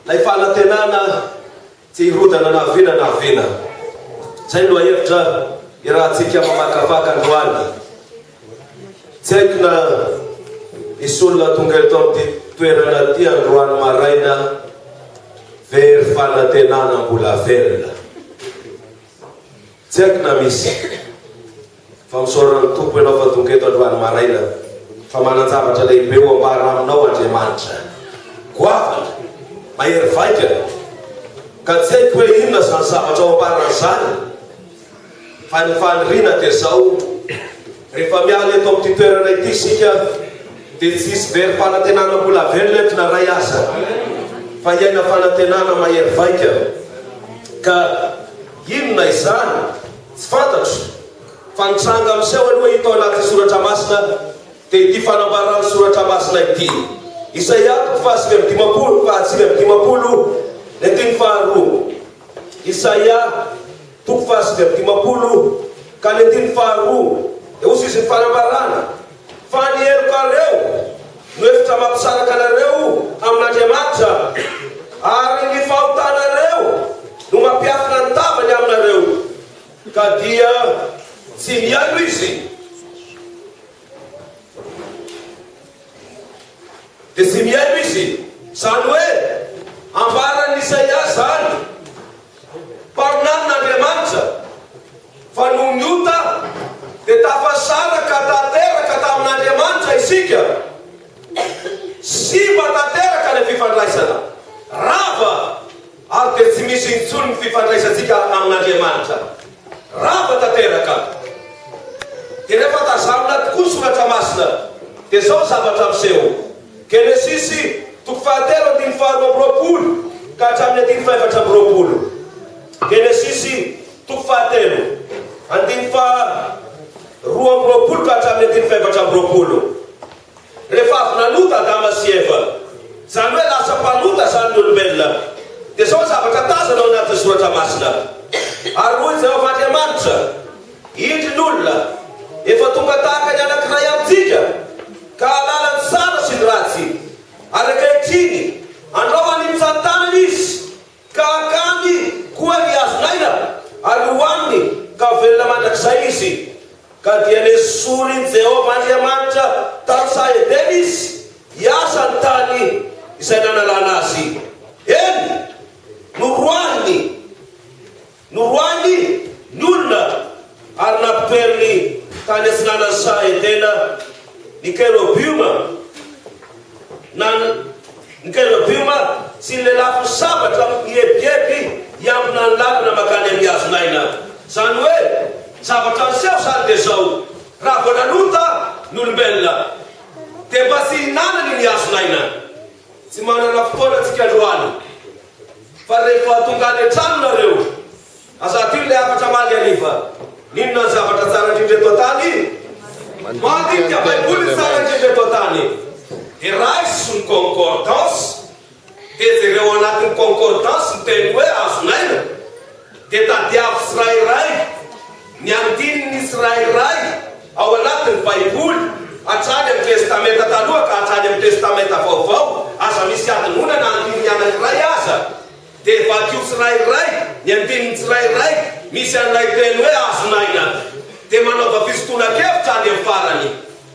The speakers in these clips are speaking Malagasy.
Ilay fanantenana tsy hirodana na avina na avina. Izay no lohahevitra iarahantsika mamakafaka androany. Tsy haiko na misy olona tonga eto amin'ity toerana ity androany maraina very fanantenana mbola velona. Tsy haiko na misy. Fa misaora ny Tompo ianao fa tonga eto androany maraina fa manan-javatra lehibe ho ambara aminao Andriamanitra. Goavana, mahery vaika, ka tsy haiko hoe inona izany zavatra ho ambarany izany fa ny faniriana dia izao, rehefa miala eto amin'ity toerana ity isika dia tsy hisy very fanantenana mbola velona eto na iray aza fa hiaina fanantenana mahery vaika. Ka inona izany? Tsy fantatro, fa ny tranga miseho aloha hita ao anatin'ny Soratra Masina dia ity fanambaran'ny Soratra Masina ity. Isaia toko faha-59, faha-59, ny andininy faharoa. Isaia toko faha-59 ka ny andininy faharoa. Dia hoy izy ny fanambarana, Fa ny helokareo no efitra mampisaraka anareo amin'Andriamanitra, ary ny fahotanareo no mampiafina ny tavany aminareo, ka dia tsy mihaino Izy. Dia tsy mihaino Izy. Izany hoe, ambaran'i Isaia izany. Mpaminanin'Andriamanitra, fa noho ny ota dia tafasaraka tanteraka tamin'Andriamanitra isika. Simba tanteraka ilay fifandraisana, rava ary dia tsy misy intsony ny fifandraisantsika amin'Andriamanitra. Rava tanteraka. Dia rehefa tazanina tokoa ny Soratra Masina, dia izao ny zavatra miseho. Genesisy toko fahatelo andininy faharoa amby roapolo ka hatramin'ny andininy fahefatra amby roapolo. Genesisy toko fahatelo andininy faharoa amby roapolo ka hatramin'ny andininy fahefatra amby roapolo. Rehefa avy nanota Adama sy Eva, izany hoe lasa mpanota izany ny olombelona, dia izao ny zavatra tazana ao anatin'ny Soratra Masina, Ary hoy Jehovah Andriamanitra, Indry ny olona, efa tonga tahaka ny anankiray amintsika, ka hahalala ny tsara sy ny ratsy. Ary ankehitriny, andrao hanintsan-tanana izy, ka hakany koa ny hazon'aina, ary hohaniny, ka ho velona mandrakizay izy. Ka dia nesorin'i Jehovah Andriamanitra tany saha Edena izy, hiasa ny tany izay nanalana azy. Eny, noroahiny. Noroahiny ny olona ary nampitoeriny tany atsinanan'ny saha Edena ny kerobioma na ny kerobioma sy ny lelafon'ny sabatra mieboebo hiambina ny lalana mankany amin'ny hazon'aina. Izany hoe, zavatra niseho izany dia izao, raha vao nanota ny olombelona dia mba tsy hihinanany ny hazon'aina. Tsy manana fotoana tsika androany fa rehefa tonga any an-trano nareo, aza adino ilay hafatra omaly hariva. N'inona ny zavatra tsara indrindra eto an-tany? Mandinika baiboly ny tsara indrindra eto an-tany. Dia raiso ny concordance, dia jereo ao anatin'ny concordance ny teny hoe azon'aina. Dia tadiavo tsirairay ny andininy tsirairay ao anatin'ny Baiboly, hatrany amin'ny Testamenta Taloha ka hatrany amin'ny Testamenta Vaovao, aza misy adinoina na andininy anankiray aza. Dia vakio tsirairay ny andininy tsirairay misy an'ilay teny hoe azon'aina. Dia manaova fisintonan-kevitra any amin'ny farany.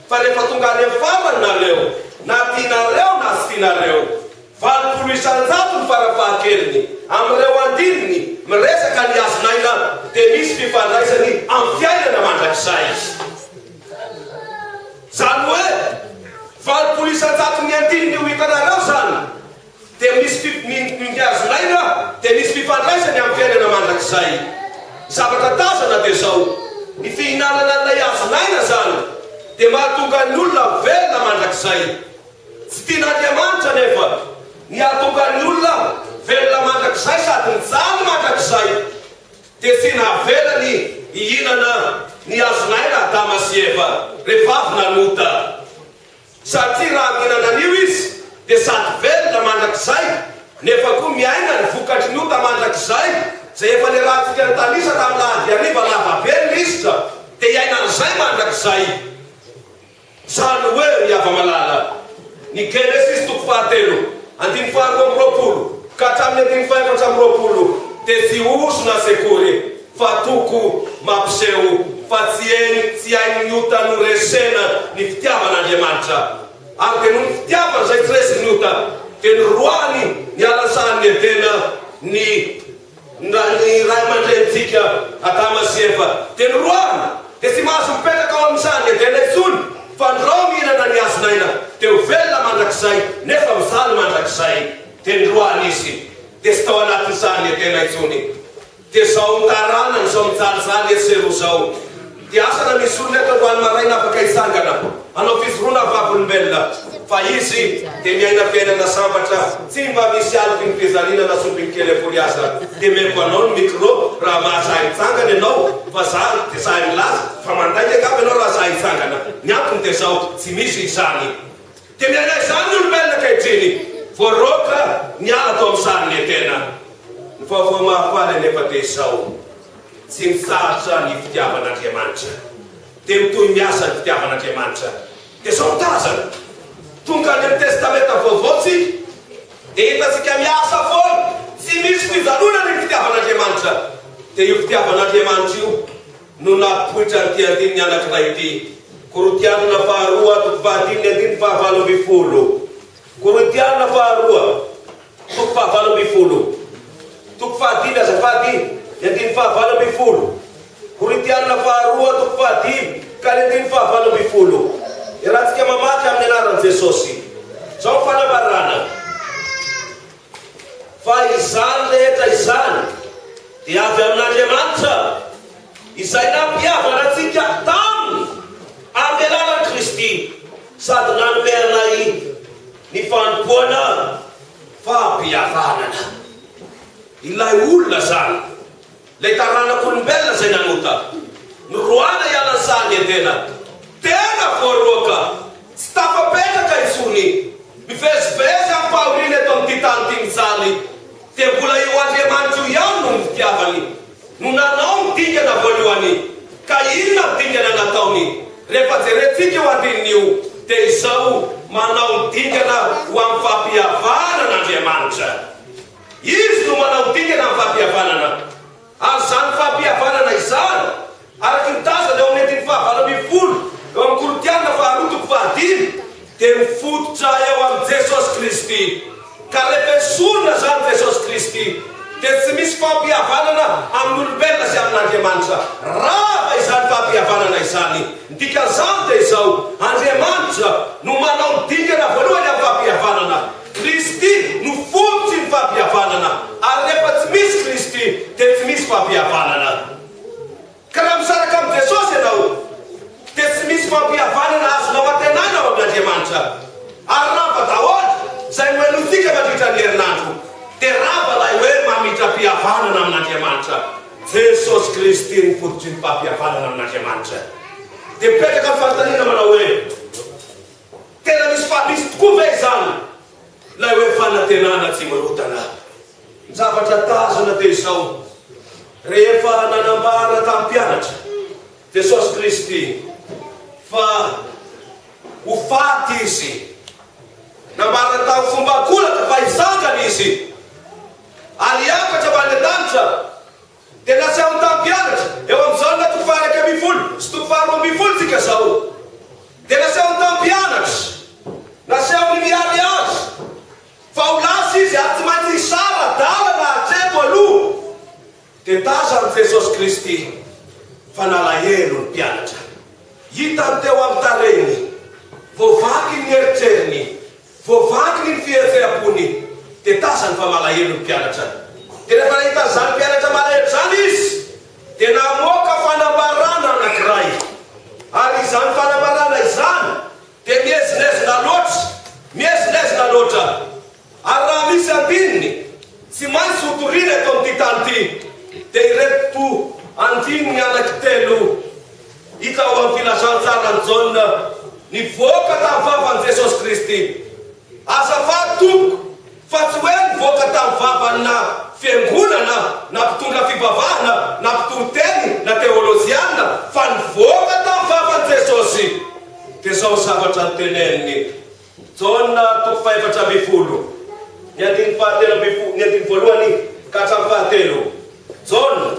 Fa rehefa tonga any amin'ny farany nareo, na tianareo na tsy tianareo, 80% ny farafahakeliny amin'ireo andininy miresaka ny hazon'aina dia misy fifandraisany amin'ny fiainana mandrakizay. Izany hoe 80%-n'ny andininy ho hitanareo izany dia misy fi, ny, ny hazon'aina dia misy fifandraisany amin'ny fiainana mandrakizay. Ny zavatra tazana dia izao, ny fihinanana an'ilay hazon'aina izany dia mahatonga ny olona velona mandrakizay. Tsy tian'Andriamanitra anefa ny hahatonga ny olona velona mandrakizay sady mijaly mandrakizay, dia tsy navelany hihinana ny hazon'aina Adama sy Eva rehefa avy nanota. Satria raha mihinana an'io izy dia sady velona mandrakizay nefa koa miaina ny vokatry ny ota mandrakizay, izay efa niarahantsika nitanisa tamin'ny lahady hariva lava be ny lisitra, dia hiaina an'izay mandrakizay. Izany hoe, ry hava-malala, ny Genesisy toko fahatelo, andininy faharoa amby roapolo. ka hatramin'ny andininy faha-24 dia tsy ozona tsy akory fa toko mampiseho fa tsy eny tsy hain'ny ota noresena ny fitiavan'Andriamanitra ary dia noho ny fitiavany izay tsy resin'ny ota dia noroahany niala ny sahan'ny Edena ny Ny ray aman-drenintsika, Adama sy Eva, dia noroahina, dia tsy mahazo mipetraka ao amin'ny sahan'i Edena intsony, fa ndrao mihinana ny hazon'aina, dia ho velona mandrakizay, nefa mijaly mandrakizay. Dia noroahina izy, dia tsy tao anatin'ny sahan'i Edena intsony. Dia izao taranany izao mijalijaly etsy sy eroa izao. Dia asa na misy olona eto androany maraina afaka hitsangana hanao fijoroana vavolombelona fa izy dia miaina fiainana sambatra tsy mba misy aloky ny fijaliana na sombiny kely akory aza. Dia meko anao ny micro raha mahasahy mitsangana ianao fa za dia sahy milaza fa mandainga angamba ianao raha sahy hitsangana. Ny antony dia izao, tsy misy izany. Dia miaina izany ny olombelona ankehitriny, voaroaka niala tao amin'ny sarin'ny Edena. Ny vaovao mahafaly anefa dia izao. Tsy mitsahatra ny fitiavan'Andriamanitra. Dia mitohy miasa ny fitiavan'Andriamanitra. Dia izao no tazana, tonga any amin'ny Testamenta Vaovao tsika, dia hitantsika miasa foana, tsy misy fijanonana io fitiavan'Andriamanitra. Dia io fitiavan'Andriamanitra io no nampipoitra an'ity andininy anankiray ity, Korintianina faharoa toko fahadimy ny andininy fahavalo ambin'ny folo. Korintianina faharoa. Toko fahavalo ambin'ny folo. Toko fahadimy azafady, ny andininy fahavalo ambin'ny folo. Korintianina faharoa toko fahadimy ka ny andininy fahavalo ambin'ny folo. Iarahantsika mamaky amin'ny anaran'i Jesosy. Izao ny fanambarana. Fa izany rehetra izany dia avy amin'Andriamanitra izay nampihavana antsika taminy amin'ny alalan'i Kristy sady nanome anay Ny fanompoana fampihavanana. Ilay olona izany, ilay taranak'olombelona izay nanota, noroahana hiala ny sahan'i Edena, tena voaroaka, tsy tafapetraka intsony, mivezivezy amim-pahoriana eto amin'ity tany ity mijaly, dia mbola io Andriamanitra io ihany noho ny fitiavany no nanao ny dingana voalohany. Ka inona ny dingana nataony? Rehefa jerentsika io andininy io dia izao, manao ny dingana ho amin'ny fampihavanana Andriamanitra. Izy no manao ny dingana amin'ny fampihavanana. Ary izany fampihavanana izany, araka ny tazana eo amin'ny andininy fahavalo ambin'ny folo, eo amin'ny Korintiana faharoa toko fahadimy, dia mifototra eo amin'i Jesosy Kristy. Ka rehefa esorina izany Jesosy Kristy, dia tsy misy fampihavanana amin'olombelona sy amin'Andriamanitra. Rava izany fampihavanana izany. Ny dikan'izany dia izao, Andriamanitra no manao ny dingana voalohany amin'ny fampihavanana. Kristy no fototry ny fampihavanana. Ary rehefa tsy misy Kristy, dia tsy misy fampihavanana. Ka raha misaraka amin'i Jesosy ianao, dia tsy misy fampihavanana azonao antenaina ao amin'Andriamanitra. Ary rava daholo izay nohenointsika mandritra ny herinandro, dia rava ilay hoe mamindra-pihavanana amin'Andriamanitra. Jesosy Kristy no fototry ny fampihavanana amin'Andriamanitra. Dia mipetraka ny fanontaniana manao hoe, Tena misy fa misy tokoa ve izany ilay hoe fanantenana tsy mirodana? Ny zavatra tazana dia izao, rehefa nanambara tamin'ny mpianatra Jesosy Kristy fa ho faty Izy, nambarany tamin'ny fomba ankolaka fa hitsangana Izy ary hiakatra ho any an-danitra, dia nasehony tamin'ny mpianatra, eo amin'ny Jaona toko faha-11 sy toko faha-12 tsika izao, dia nasehony tamin'ny mpianatra, nasehony miharihary, Fa ho lasa izy ary tsy maintsy hisara-dalana hatreto aloha. Dia tazan'i Jesosy Kristy fa nalahelo ny mpianatra. Hitany teo amin'ny tarehiny, voavakiny ny eritreriny, voavakiny ny fihetseham-pony, dia tazany fa malahelo ny mpianatra. Dia rehefa nahita an'izany mpianatra malahelo izany Izy, dia namoaka fanambarana anankiray. Ary izany fanambarana izany Dia miezinezina loatra, miezinezina loatra. Ary raha misy andininy tsy maintsy ho torina eto amin'ity tany ity, dia ireto andininy anankitelo hita ao amin'ny Filazantsaran'i Jaona nivoaka tamin'ny vavan'i Jesosy Kristy. Azafady tompoko fa tsy hoe nivoaka tamin'ny vavanà fiangonana na mpitondra fivavahana na mpitoriteny na teolojiana fa nivoaka tamin'ny vavan'i Jesosy. Dia izao ny zavatra noteneniny, Jaona toko fahefatra ambin'ny folo. Ny andininy fahatelo ambin'ny folo, ny andininy voalohany ka hatramin'ny fahatelo. Jaona,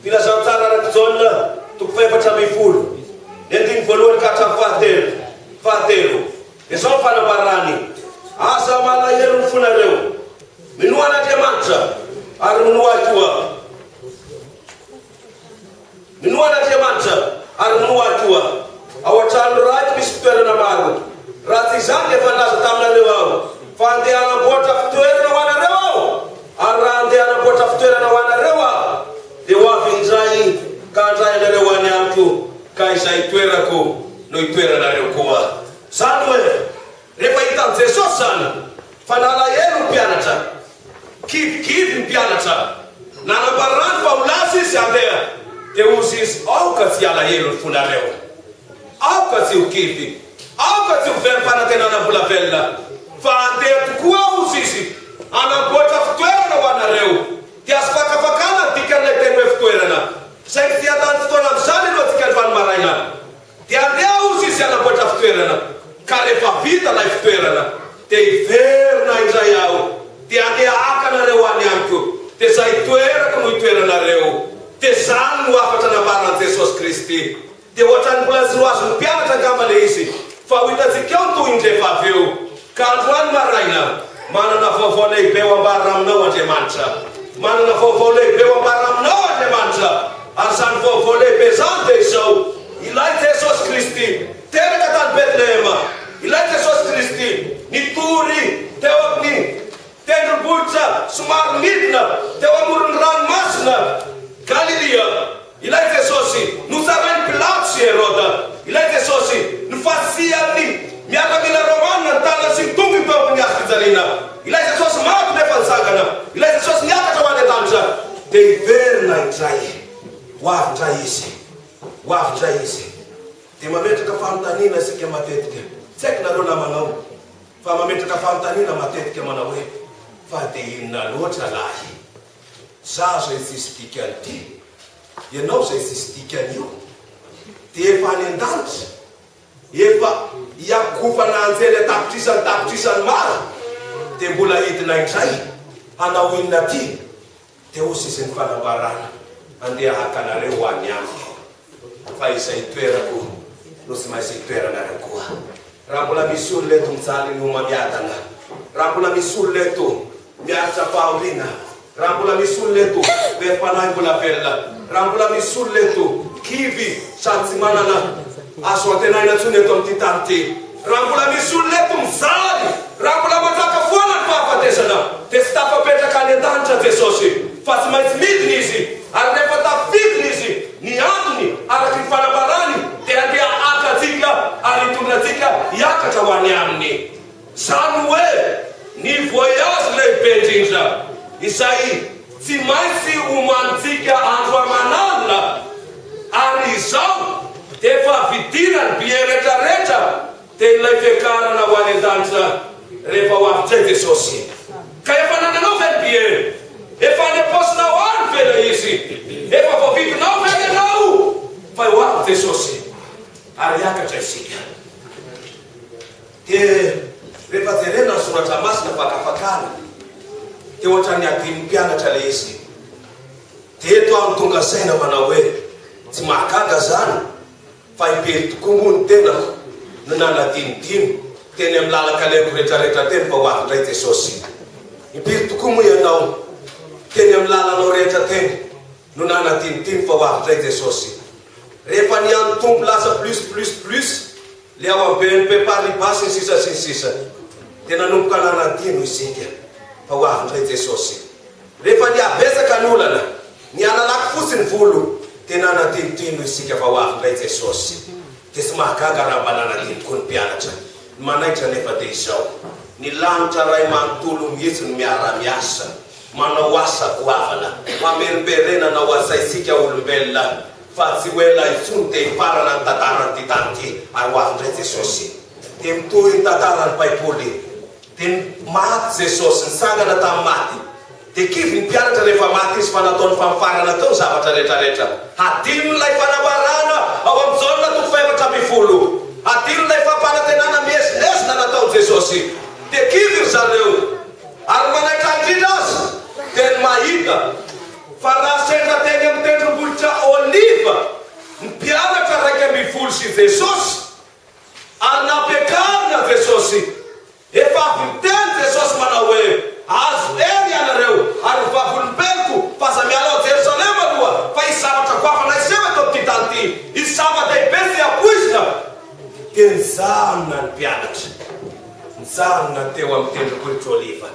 Filazantsara araka i Jaona, toko faha-14, ny andininy voalohany ka hatramin'ny fahatelo, fahatelo. Dia izao ny fanambarany, Aza malahelo ny fonareo. Minoa an'Andriamanitra, ary minoa Ahy koa. Minoa an'Andriamanitra, ary minoa Ahy koa. Ao an-tranon'ny Raiko misy fitoerana maro. Raha tsy izany dia efa nilaza taminareo Aho, fa handeha hanamboatra fitoerana ho anareo Aho. Ary raha handeha hanamboatra fitoerana ho anareo Aho, dia ho avy indray ka handray anareo ho any Amiko, ka izay itoerako no hitoeranareo koa. Izany hoe, rehefa hitan'i Jesosy izany, fa nalahelo ny mpianatra, kivikivy ny mpianatra, nanambarany fa ho lasa Izy handeha, dia hozy Izy, Aoka tsy halahelo ny fonareo, aoka tsy ho kivy, aoka tsy ho very fanantenana mbola velona, fa handeha tokoa Aho, hozy Izy, hanamboatra fitoerana ho anareo. Dia azo fakafakana ny dikan'ilay teny hoe fitoerana. Saingy tsy handany fotoana amin'izany aloha antsika androany maraina. Dia andeha hozy izy hanamboatra fitoerana, ka rehefa vita ilay fitoerana, dia hiverina indray aho, dia andeha haka anareo any amiko, dia izay itoerako no hitoeranareo. Dia izany no hafatra nambaran'i Jesosy Kristy. Dia hoatran'ny mbola tsy nohazon'ny mpianatra angamba ilay izy, fa ho hitantsika eo ny tohiny rehefa avy eo. Ka androany maraina, manana vaovao lehibe ho ambara aminao Andriamanitra. Manana vaovao lehibe ho ambara aminao Andriamanitra. Ary izany vaovao lehibe izany dia izao, ilay Jesosy Kristy, teraka tany Betlehema, ilay Jesosy Kristy, nitory teo amin'ny tendrombohitra somary nidina teo amoron'ny ranomasina Galilia, ilay Jesosy notsarain'i Pilato sy Heroda, ilay Jesosy nofasian'ny miaramila romana ny tanany sy ny tongony teo ambony hazo fijaliana, ilay Jesosy maty nefa nitsangana, ilay Jesosy niakatra ho any an-danitra, dia hiverina indray, ho avy indray Izy, ho avy indray Izy. Dia mametraka fanontaniana isika matetika, tsy haiko nareo namanao, fa mametraka fanontaniana matetika manao hoe, fa dia inona loatra lahy? Za zay tsisy dikany ty, ianao zay tsisy dikany io, dia efa any an-danitra, efa iakofana anjely an-tapitrisany tapitrisany maro, dia mbola hidina indray hanao inona aty? Dia hoy sisa ny fanambarana, Andeha haka anareo ho any amiko, fa izay itoerako no tsy maintsy itoeranareo koa. Raha mbola misy olona eto mijaly ny homamiadana, raha mbola misy olona eto miaritra fahoriana, raha mbola misy olona eto very fanahy mbola velona, raha mbola misy olona eto kivy sady tsy manana azo antenaina intsony eto amin'ity tany ity, Raha mbola misy olona eto mijaly, raha mbola manjaka foana ny fahafatesana, dia tsy tafapetraka any an-danitra Jesosy, fa tsy maintsy midina Izy, ary rehefa tafidina Izy, ny antony, araka ny fanambarany, dia handeha haka antsika ary hitondra antsika hiakatra ho any Aminy. Izany hoe, ny voyage lehibe indrindra, izay tsy maintsy omanintsika andro aman'alina, Ary izao dia efa vidina ny billet rehetra rehetra dia ilay fiakarana ho any an-danitra rehefa ho avy indray Jesosy. Ka efa anananao ve ny billet? Efa any am-paosinao any ve ilay izy? Efa voavidinao ve ianao fa ho avy Jesosy ary hiakatra isika? Dia rehefa jerena ny soratra masina fakafakana dia ohatran'ny adinon'ny mpianatra ilay izy. Dia eto aho no tonga saina manao hoe, tsy mahagaga zany fa impiry tokoa moa ny tenako no nanadinodino teny amin'ny lalan-kalehako retraretra teny fa ho avy indray Jesosy. Impiry tokoa moa ianao teny amin'ny lalanao rehetra teny no nanadinodino fa ho avy indray Jesosy. Rehefa niha-nitombo lasa plus plus plus le ao amin'ny BNP Paribas sy ny sisa sy ny sisa dia nanomboka nanadino isika fa ho avy indray Jesosy. Rehefa nihabetsaka ny olana, nihalalako fotsy ny volo, dia nanadinodino isika fa ho avy indray Jesosy. Dia tsy mahagaga raha mba nanadino tokoa ny mpianatra. Ny manaitra anefa dia izao, ny lanitra iray manontolo mihitsy no miara-miasa, manao asa goavana, mamerimberenana ao an-tsaintsika olombelona fa tsy ho ela intsony dia hifarana ny tantaran'ity tany ity ary ho avy indray Jesosy. Dia mitohy ny tantaran'ny Baiboly. Dia maty Jesosy, nitsangana tamin'ny maty. Dia kivy ny mpianatra rehefa maty Izy fa nataony famifarana teo ny zavatra rehetrarehetra. Hadinon'ilay fanambarana ao amin'ny Jaona toko faha-14. Hadinon'ilay fampanantenana miezinezina nataon'i Jesosy. Dia kivy ry zareo. Ary manaitra. Ary nampiakarina Jesosy. Efa avy niteny Jesosy manao hoe, Azo hery ianareo, ary ho vavolombeloko, fa aza miala ao Jerosalema aloha, fa hisy zavatra goavana hiseho eto amin'ity tany ity, hisy zava-dehibe sy hapoizina. Dia nijanona ny mpianatra, nijanona teo amin'ny tendrombohitr'i Oliva.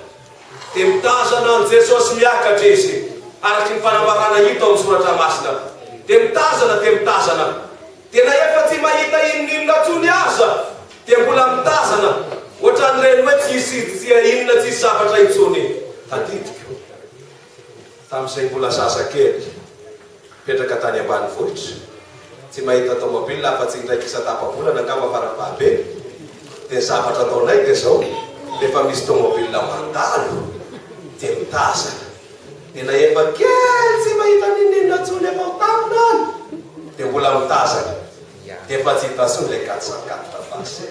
Dia mitazana an'i Jesosy miakatra izy, araky ny fanambarana hita ao amin'ny Soratra Masina. Dia mitazana, dia mitazana. Dia na efa tsy mahita inon'inona intsony aza, dia mbola mitazana, ohatran'ireny hoe tsy hisy tsy inona tsy hisy zavatra intsony. Tadidiko, tamin'izay mbola zazakely, Mipetraka tany ambanivohitra, tsy mahita tomobile afa-tsy indraika isan-tapa-bolana angamba farafahabe, dia ny zavatra ataonay dia izao, rehefa misy tomobile mandalo dia mitazana, dia na efa kely tsy mahita n'inon'inona intsony efa ho tampina any dia mbola mitazana, dia efa tsy hita intsony ilay 404 face,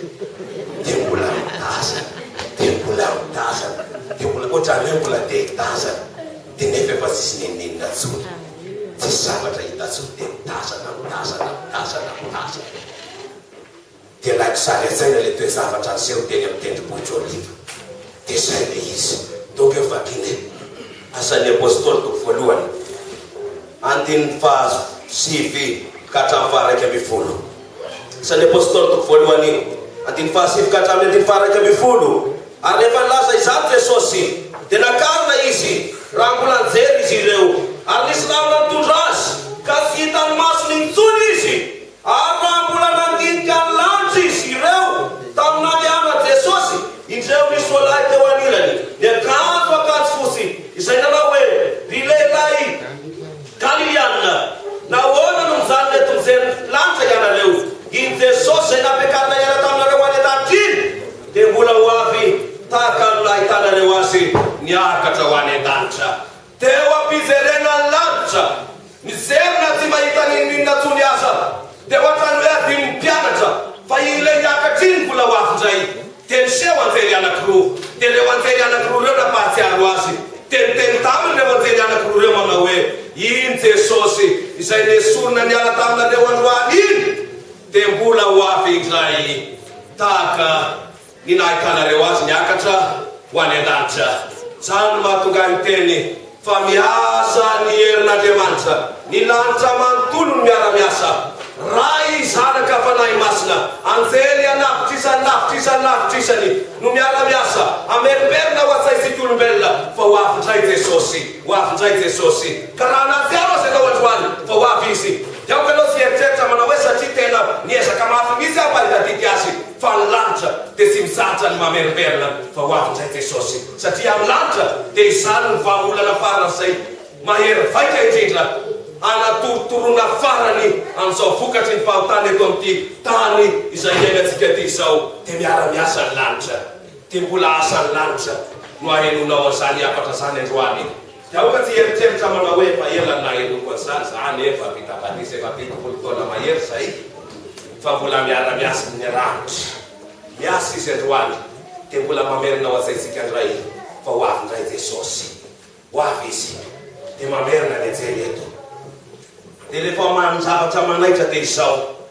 dia mbola mitazana, dia mbola mitazana, dia mbola ohatran'ny hoe mbola te hitazana. Dia nefa efa tsisy n'inon'inona intsony, tsisy zavatra hita intsony, dia mitazana, mitazana, mitazana, mitazana. Dia alaiko sary an-tsaina ilay toe-javatra niseho teny amin'ny tendrombohitr'i Oliva. Dia izay ilay izy. Donc eo vakina e. Asan'ny Apostoly toko voalohany, andininy fahasivy ka hatramin'ny faha-11. Asan'ny Apostoly toko voalohany, andininy fahasivy ka hatramin'ny andininy faha-11. Ary rehefa nilaza izany Jesosy, dia nakarina Izy, raha mbola nijery izy ireo, ary nisy rahona nitondra Azy, ka tsy hitan'ny masony intsony Izy. Ary raha mbola nandinika ny lanitra izy ireo, tamin'ny nandehanan'i Jesosy, indreo nisy roalahy teo anilany, niakanjo akanjo fotsy, izay nanao hoe, Ry lehilahy Galiliana, nahoana no mijanona eto mijery ny lanitra ianareo? Iny Jesosy izay nampiakarina hiala taminareo ho any an-danitra iny, Dia mbola ho avy tahaka ny nahitanareo azy niakatra ho any an-danitra. Teo am-pijerena ny lanitra, mijery na tsy mahita n'inon'inona intsony aza, dia hoatran'ny hoe adinon'ny mpianatra fa iny ilay niakatra iny mbola ho avy indray. Dia niseho anjely anankiroa. Dia ireo anjely anankiroa ireo nampahatsiaro azy. Dia niteny taminy ireo anjely anankiroa ireo manao hoe, Iny Jesosy izay nesorina niala taminareo androany iny, Dia mbola ho avy indray tahaka ny nahitanareo azy niakatra ho any an-danitra. Izany no mahatonga ahy miteny fa miasa ny herin'Andriamanitra. Ny lanitra manontolo no miara-miasa. Ray, Zanaka, Fanahy Masina, anjely an'avitrisany lavitrisany lavitrisany no miara-miasa hamerimberina ho an-tsaintsika olombelona fa ho avy indray Jesosy, ho avy indray Jesosy. Ka raha nahatsiaro aza ianao androany fa ho avy Izy, Dia aoka ianao tsy hieritreritra manao hoe satria tena niezaka mafy mihitsy aho mba hitadidy azy fa ny lanitra dia tsy mitsahatra ny mamerimberina fa ho avy indray Jesosy satria amin'ny lanitra dia izany no vahaolana faran'izay mahery vaika indrindra hanatorotoroana farany amin'izao vokatry ny fahotana eto amin'ity tany izay iainantsika ity izao dia miara-miasa ny lanitra dia mbola asan'ny lanitra no ahenoanao an'izany hafatra izany androany. Dia aoka tsy hieritreritra manao hoe efa ela no nahenoko an'izany, za nefa vita batisa efa 70 taona mahery zay fa mbola miara-miasa amin'ny ranitra. Miasa izy androany dia mbola mamerina ao an-tsaintsika indray fa ho avy indray Jesosy. Ho avy Izy. Dia mamerina ny anjely eto. Dia rehefa manin-javatra manaitra dia izao,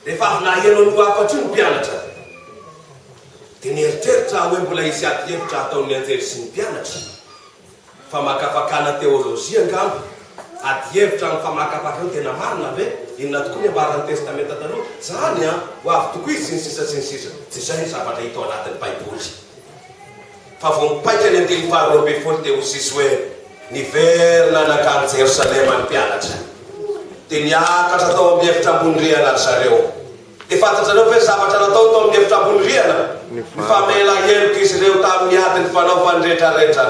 rehefa avy naheno an'io hafatra io ny mpianatra dia nieritreritra aho hoe mbola hisy ady hevitra hataon'ny anjely sy ny mpianatra. Famakafakana teolojia angamba, adihevitra amin'ny famakafaka io tena marina ve? Inona tokoa ny ambaran'ny Testamenta Taloha? Zany an! Ho avy tokoa izy sy ny sisa sy ny sisa. Tsy izay ny zavatra hita ao anatin'ny Baiboly. Fa vao mipaika ny andininy faha-12 dia hoy Jesosy hoe, Niverina nankany Jerosalema ny mpianatra. Dia niakatra tao amin'ny efitra ambony rihana ry zareo. Dia fantatrareo ve ny zavatra nataony tao amin'ny efitra ambony rihana? Nifamela heloka izy ireo tamin'ny ady nifanaovany rehetrarehetra.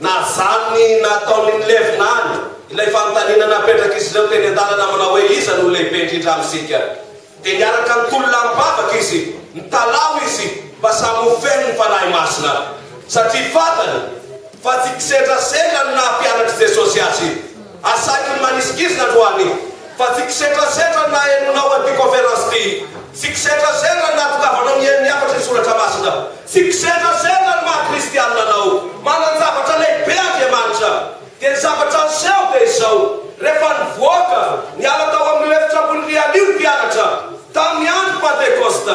Najanony nataony nilevina any ilay fanontaniana napetrak'izy ireo teny an-dalana manao hoe iza no lehibe indrindra amintsika. Dia niaraka nitolona amim-bavaka izy, nitalaho izy mba samy ho feno ny Fanahy Masina, satria fantany fa tsy kisendrasendra no naha mpianatr'i Jesosy azy. Asaiko ny manizingizina androany fa tsy kisendrasendra ny nahenonao an'ity conférence ity, tsy kisendrasendra ny nahatongavanao nihaino ny hafatry ny Soratra Masina, tsy kisendrasendra ny maha kristianina anao. Manan-javatra lehibe Andriamanitra. Dia ny zavatra niseho dia izao, rehefa nivoaka niala tao amin'io efitra ambony rihana io ny mpianatra, tamin'ny andro Pantekosta,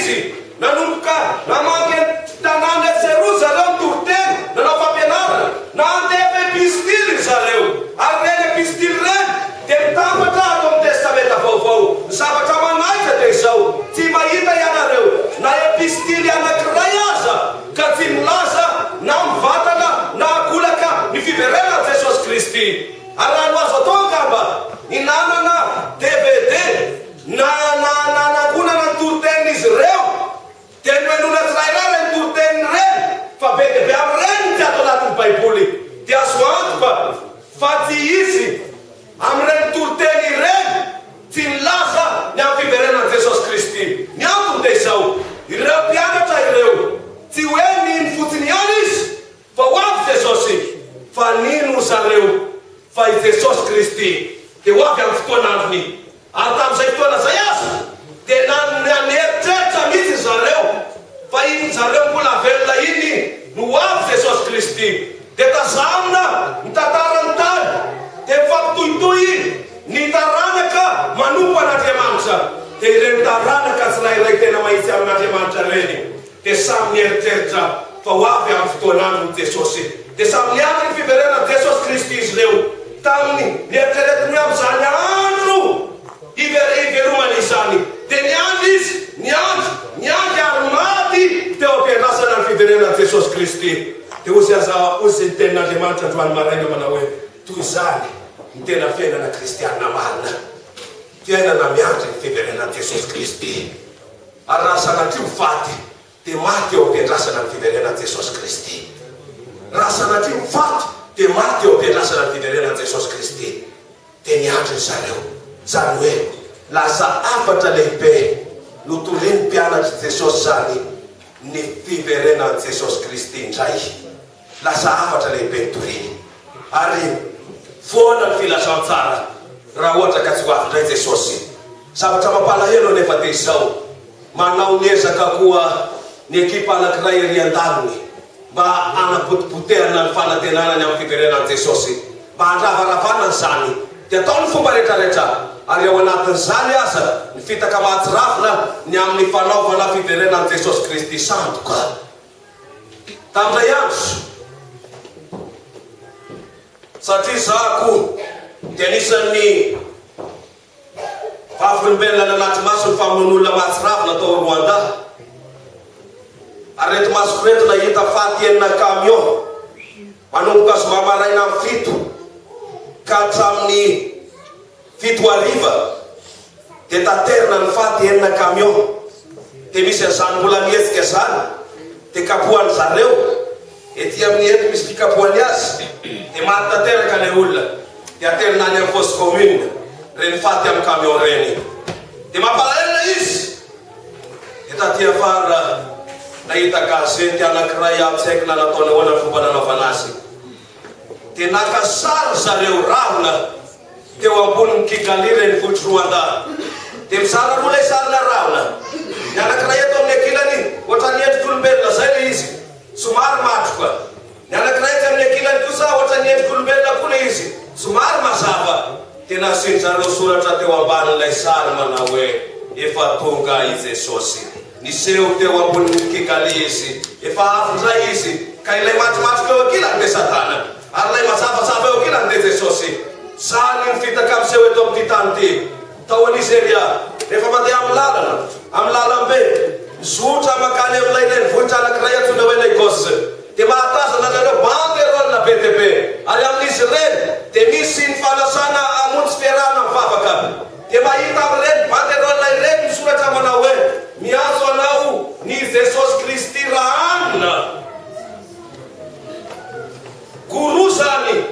izy, nanomboka namangy ny tanàna etsy sy eroa zareo nitory teny, nanao fampianarana, nandefa epistily ry zareo, ary ireny epistily ireny dia mitambatra ato amin'ny Testamenta Vaovao. Ny zavatra manaitra dia izao, tsy mahita ianareo na epistily anankiray aza ka tsy milaza na mivantana na ankolaka ny fiverenan'i Jesosy Kristy. Ary raha no azo atao angamba ny nanana dvd na na nanangonana ny toritenin'izy ireo dia nohenoina tsirairay ireny toriteniny ireny fa be dia be amin'ireny no tsy ato anatin'ny baiboly dia azo antoka fa tsy hisy amin'ireny toriteny ireny tsy nilaza ny amin'ny fiverenan'i Jesosy Kristy. Ny antony dia izao, ireo mpianatra ireo tsy hoe nino fotsiny ihany izy Fa ho avy Jesosy, fa nino ry zareo fa i Jesosy Kristy dia ho avy amin'ny fotoan'androny. Ary tamin'izay fotoana izay aza dia naneritreritra mihitsy ry zareo fa iny zareo mbola velona iny no ho avy Jesosy Kristy. Dia tazanina ny tantaran'ny tany, dia mifampitohitohy ny taranaka manompo an'Andriamanitra. Dia ireny taranaka tsirairay tena mahitsy amin'Andriamanitra ireny Dia samy nieritreritra fa ho avy amin'ny fotoan'androny Jesosy. Dia samy niandry ny fiverenan'i Jesosy Kristy izy ireo, tamin'ny nieritreretiny hoe amin'izany andro hivelomany izany. Dia niandry izy, niandry, niandry ary maty teo am-piandrasana ny fiverenan'i Jesosy Kristy. Dia hozy aza hozy ny tenin'Andriamanitra androany maraina manao hoe, Toy izany ny tena fiainana kristiana marina, fiainana miandry ny fiverenan'i Jesosy Kristy. Ary raha sanatria ho faty, dia maty eo am-piandrasana ny fiverenan'i Jesosy Kristy. Raha sanatria ho faty, dia maty eo am-piandrasana ny fiverenan'i Jesosy Kristy. Dia niandry ry zareo. Izany hoe, lasa hafatra lehibe notorian'ny mpianatr'i Jesosy izany ny fiverenan'i Jesosy Kristy indray. Lasa hafatra lehibe notoriny. Ary foana ny filazantsara raha ohatra ka tsy ho avy indray Jesosy. Zavatra mampalahelo anefa dia izao, manao ny ezaka koa ny ekipa anankiray ery an-daniny mba hanapotipotehana ny fanantenana ny amin'ny fiverenan'i Jesosy. Mba handravaravana an'izany dia atao ny fomba rehetrarehetra, ary ao anatin'izany aza ny fitaka mahatsiravina ny amin'ny fanaovana fiverenan'i Jesosy Kristy sandoka. Tamin'ilay andro, satria izaho koa dia anisan'ny Vavolombelona nanatri-maso ny famonoan'olona mahatsiravina tao Rwanda, ary ireto masoko ireto nahita faty enina camion manomboka zoma maraina amin'ny 7 ka hatramin'ny 7 hariva. Dia taterina ny faty enina camion. Dia misy an'izany mbola mihetsika izany. Dia kapohan'ny zareo. Ety amin'ny eto misy fikapohany azy. Dia maty tanteraka ilay olona. Dia aterina any amin'ny fosse commune ireny faty amin'ny camion ireny. Dia mampalahelo ilay izy. Dia taty afara nahita gazety anankiray aho tsy haiko na nataony ahoana ny fomba nanaovana azy. Dia naka sary zareo rahona. Teo ambonin'i Kigali, renivohitr'i Rwanda, dia mizara roa ilay sarina rahona. Ny anankiray eto amin'ny ankilany, hoatran'ny endrik'olombelona izay ilay izy, somary matroka. Ny anankiray etsy amin'ny ankilany kosa, hoatran'ny endrik'olombelona koa ilay izy, somary mazava. Dia nasian-dry zareo soratra teo ambanin'ilay sary manao hoe, Efa tonga i Jesosy. Niseho teo ambonin'i Kigali izy. Efa avy indray izy, ka ilay matromatroka eo ankilany dia Satana, ary ilay mazavazava eo ankilany dia Jesosy. Zany ny fitaka miseho eto amin'ity tany ity. Tao Nizeria, rehefa mandeha amin'ny lalana, amin'ny lalambe, mizotra mankany amin'ilay renivohitra anankiray antsoina hoe Lagos, dia mahatazana anareo banderole be dia be, ary amin'izy ireny dia misy ny fanasana hamonjy fiarahana mivavaka. Dia mahita amin'ireny banderole ireny ny soratra manao hoe, Miantso anao ny Jesosy Kristy Rahanina. Gourou zany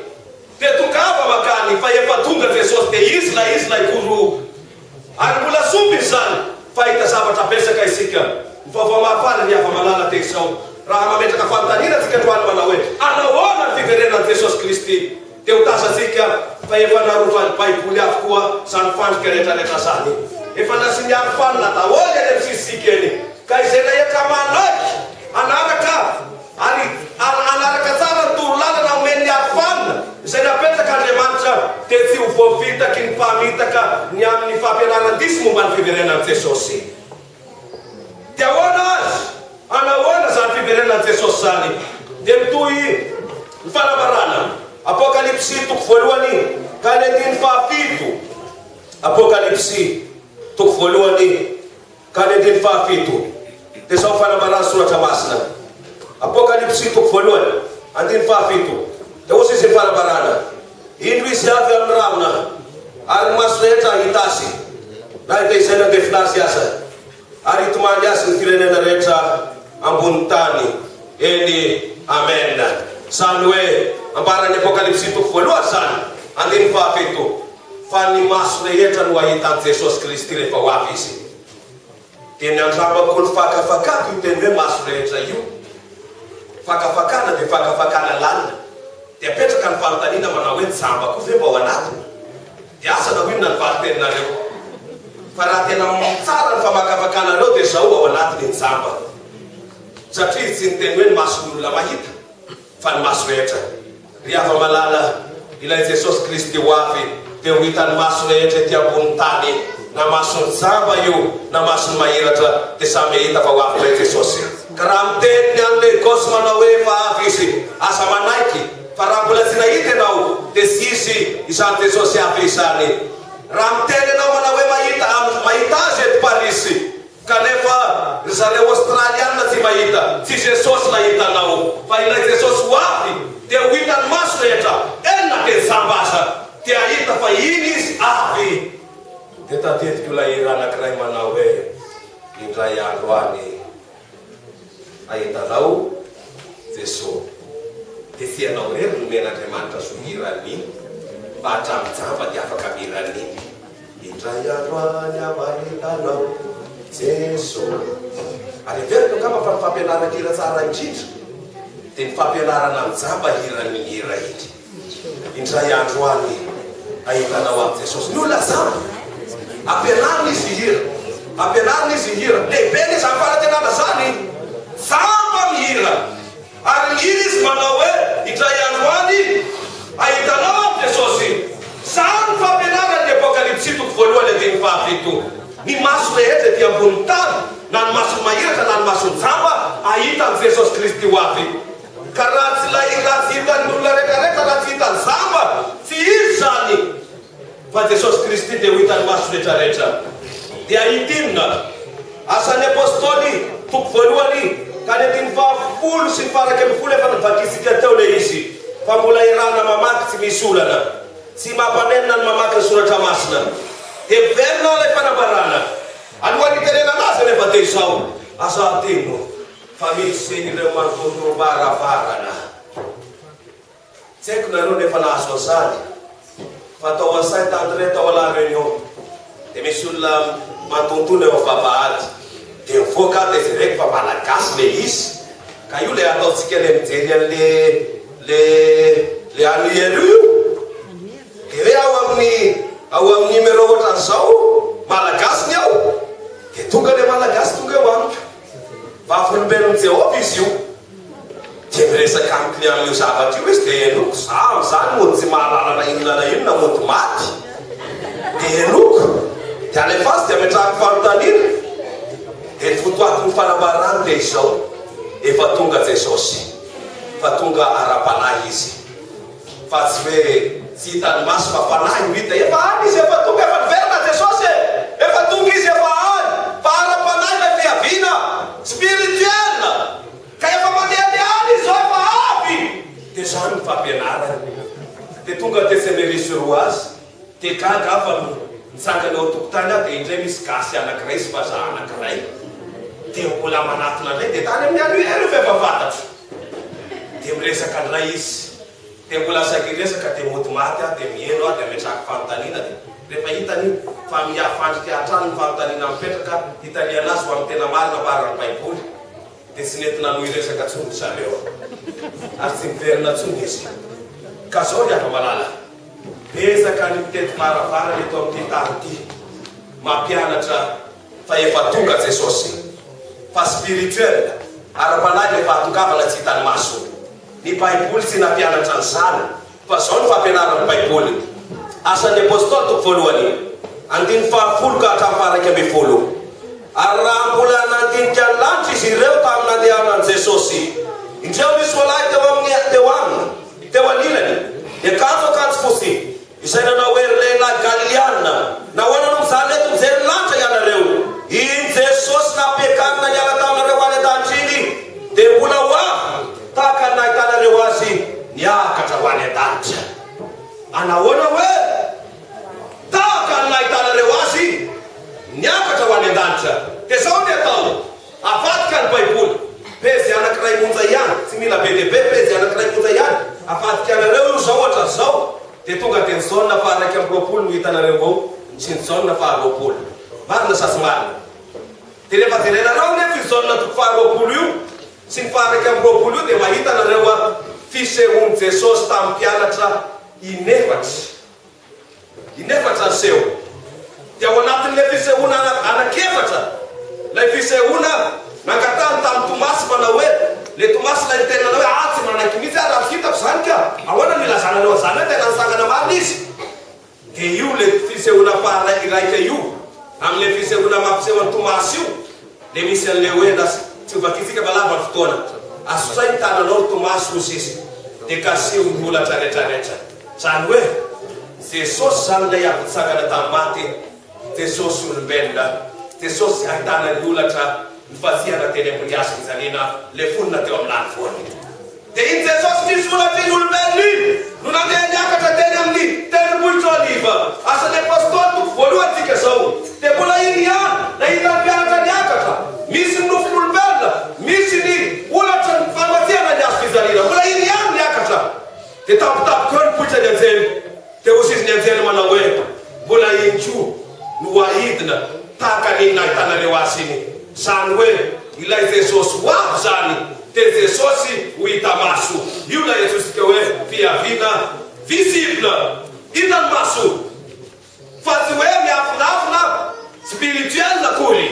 dia tongava makany fa efa tonga Jesosy dia izy ilay izy ilay gourou. Ary mbola sompy izany fa hahita zavatra betsaka isika. Ny vaovao mahafaly ry hava-malala dia izao, raha mametraka fanontaniana antsika androany manao hoe, Anahoana ny fiverenan'i Jesosy Kristy? Dia ho tazantsika fa efa narovan'ny Baiboly avokoa izany fandrika rehetrarehetra izany. Efa nasiany arofanina daholo eny amin'ny sisisika eny. Ka izay rehetra manaiky hanaraka ary hanaraka tsara ny torolalana omen'ny arofanina izay napetrak'Andriamanitra dia tsy ho voafitaky ny mpamitaka ny amin'ny fampianaran-diso momba ny fiverenan'i Jesosy. Dia ahoana ary? Hanahoana izany fiverenan'i Jesosy izany? Dia mitohy ny fanambarana, Apokalypsy toko voalohany ka ny andininy fahafito. Apokalypsy toko voalohany ka ny andininy fahafito. Dia izao ny fanambaran'ny Soratra Masina. Apokalypsy toko voalohany, andininy fahafito. Dia hoy izy ny fanambarana, Indro izy avy amin'ny rahona, ary ny maso rehetra hahita azy, na dia izay nandefona azy aza, ary hitomany azy ny firenena rehetra ambony tany. Eny, amena. Izany hoe, ambaran'ny Apokalypsy toko voalohany izany, andininy fahafito, fa ny maso rehetra no hahita an'i Jesosy Kristy rehefa ho avy Izy. Dia ny andramako ny fakafakako io teny hoe maso rehetra io. Fakafakana dia fakafakana lalina. Dia apetraka ny fanontaniana manao hoe ny jamba koa ve mba ao anatiny? Dia asa na ho inona ny valin-teninareo. Fa raha tena tsara ny famakafakanareo dia zao ao anatiny ny jamba. Satria izy tsy niteny hoe ny mason'ny olona mahita fa ny maso rehetra. Ry hava-malala, ilay Jesosy Kristy ho avy dia ho hitan'ny maso rehetra ety ambony tany, na mason'ny jamba io na mason'ny mahiratra dia samy hahita fa ho avy ilay Jesosy. Ka raha miteny ny any Lagos manao hoe efa avy Izy, aza manaiky, fa raha mbola tsy nahita ianao dia tsy Izy izany Jesosy avy izany. Raha miteny ianao manao hoe mahita, mahita Azy eto Parisy, Kanefa ry zareo Aostraliana tsy mahita, tsy Jesosy nahita anao, fa ilay Jesosy ho avy dia ho hitan'ny maso rehetra, eny na dia jamba aza dia hahita fa iny Izy avy. Dia tadidiko ilay hira anankiray manao hoe, Indray andro any hahita anao Jeso. Dia tsy ianao irery no nomen'Andriamanitra zo hihira an'iny, fa hatramin'ny jamba dia afaka mihira an'iny. Indray andro any aho hahita Anao, Jeso. Ary heveriko angamba fa ny fampianaran-kira tsara indrindra dia ny fampianarana ny jamba hira ny hira iny. Indray andro any hahita Anao aho, Jesosy. Ny olona jamba, ampianarina izy hihira. Ampianarina izy hihira. Lehibe anie izany fanantenana izany. Jamba mihira. Ary nihira izy manao hoe, Indray andro any, hahita Anao aho, Jesosy. Zany ny fampianaran'ny Apokalypsy toko voalohany andininy fahafito. Ny maso rehetra ety ambonin'ny tany, na ny mason'ny mahiratra na ny mason'ny jamba, hahita an'i Jesosy Kristy ho avy. Ka raha tsy ilay raha tsy hitan'ny olona rehetrarehetra, raha tsy hitan'ny jamba, tsy izy izany. Fa Jesosy Kristy dia ho hitan'ny maso rehetrarehetra. Dia hahita inona? Asan'ny Apostoly, toko voalohany, ka ny andininy fahafolo sy ny faha-11 efa novakintsika teo ilay izy, fa mbola iarahana mamaky tsy misy olana. Tsy mampanenina ny mamaky ny Soratra Masina. Dia miverina ilay fanambarana. Alohan'ny hitenenana azy anefa dia izao, Aza adino fa misy ireo mandotorom-baravarana. Tsy haiko nareo nefa nahazo an'izany fa tao à Saint André tao à la Réunion dia misy olona mantontona eo vavahady dia mivoaka aho dia jereko fa malagasy le izy ka io le ataontsika le mijery an'le le le annuaire io dia hoe ao amin'ny ao amin'ny numéro ohatran'izao malagasy ny ao dia tonga le malagasy tonga eo amiko. Vavolombelon'i Jehovah izy io. Dia miresaka amiko ny amin'io zavatra io izy, dia henoko, za amin'izany mody tsy mahalala na inona na inona, mody maty. Dia henoko, dia alefaso dia ametrahako fanontaniana. Dia ny votoatin'ny fanambarany dia izao, efa tonga Jesosy, fa tonga ara-panahy Izy. Fa tsy hoe tsy hitan'ny maso fa fanahy no hita. Efa any izy, efa tonga, efa niverina Jesosy e! Efa tonga izy, efa any. Fa ara-panahy ilay fiaviana, spirituel. Ka efa mandehandeha any izy izao, efa avy. Dia izany ny fampianarany. Dia tonga tetsy Emery-sur-Oise, dia gaga aho fa nitsangana eo an-tokotany aho dia indray misy gasy anankiray sy vazaha anankiray. Dia mbola manatona indray, dia tany amin'ny annuaire io fa efa fantatro. Dia miresaka indray izy. Dia mbola saika hiresaka dia mody maty aho dia miheno aho dia ametrahako fanontaniana dia rehefa hitany fa miha-fandrika hatrany ny fanontaniana mipetraka hitarihana azy ho amin'ny tena marina ambaran'ny baiboly dia tsy nety nanohy resaka intsony ry zareo ary tsy niverina intsony izy. Ka zao ry hava-malala, betsaka ny mitety varavarana eto amin'ity tany ity mampianatra Fa efa tonga Jesosy. Fa spirituel, ara-panahy ilay fahatongavana tsy hitan'ny maso. Ny baiboly tsy nampianatra an'izany, fa zao ny fampianaran'ny baiboly. Asan'ny Apostoly toko voalohany, andininy fahafolo ka hatramin'ny faha-11. Ary raha mbola nandinika ny. izy ireo tamin'ny nandehanan'i Jesosy. Indreo nisy roalahy teo amin'ny teo aminy, teo anilany, niakanjo akanjo fotsy, izay nanao hoe, Ry lehilahy Galiliana, nahoana no mijaly eto mijery ny lanitra ianareo? Iny Jesosy nampiakarina niala taminareo ho any an-danitra iny dia mbola ho avy tahaka ny nahitanareo Azy niakatra ho any an-danitra. Anahoana hoe? Tahaka ny nahitanareo Azy niakatra ho any an-danitra. Dia izao ny atao, avadika ny Baiboly, pejy anankiray monja ihany, tsy mila be dia be, pejy anankiray monja ihany, avadika anareo io izao ohatran'izao, dia tonga dia ny Jaona faha 21 no hitanareo ao, sy ny Jaona faha 20. Marina sa tsy marina? Dia rehefa jerenareo anefa io Jaona toko faha 20 io, sy ny faha 21 io, dia mahita nareo fisehoan'i Jesosy tamin'ny mpianatra inefatra. Inefatra ny seho. Dia ao anatin'ilay fisehoana anankiefatra, ilay fisehoana nangatahany tamin'i Tomasy manao hoe, ilay Tomasy ilay niteny nanao hoe, ah tsy manaiky mihitsy aho raha tsy hitako izany ka, ahoana no ilazanareo an'izany hoe tena nitsangana marina izy? Dia io ilay fisehoana faha iraika io, amin'ilay fisehoana mampiseho an'i Tomasy io, dia misy an'ilay hoe, lasa, tsy ho vakintsika fa lava ny fotoana, asotray ny tananao ry Tomasy hozy izy, dia kasiho ny holatra retraretra. Izany hoe, Jesosy izany ilay avy nitsangana tamin'ny maty, Jesosy olombelona, Jesosy ahitana ny holatra nifantsihana teny ambony hazo fijaliana, lefonina teo amin'ny lanivoany. Dia iny Jesosy nisy holatra iny olombelona iny no nandeha niakatra teny amin'ny tendrombohitra Oliva. Asan'ny Apostoly toko voalohany tsika izao. Dia mbola iny ihany, nahita ny mpianatra niakatra. Misy ny nofon'olombelona, misy ny holatra nifantsihana ny hazo fijaliana. Mbola iny ihany niakatra. Dia tampotampoka eo nipoitra ny anjely, dia hoy izy ny anjely manao hoe, Mbola iny koa no ho aidina tahaka ny iny nahitanareo azy iny. Izany hoe ilay Jesosy ho avy izany dia Jesosy ho hita maso. Io ilay antsointsika hoe fiaviana visible, hitan'ny maso, fa tsy hoe miafinafina spirituel akory.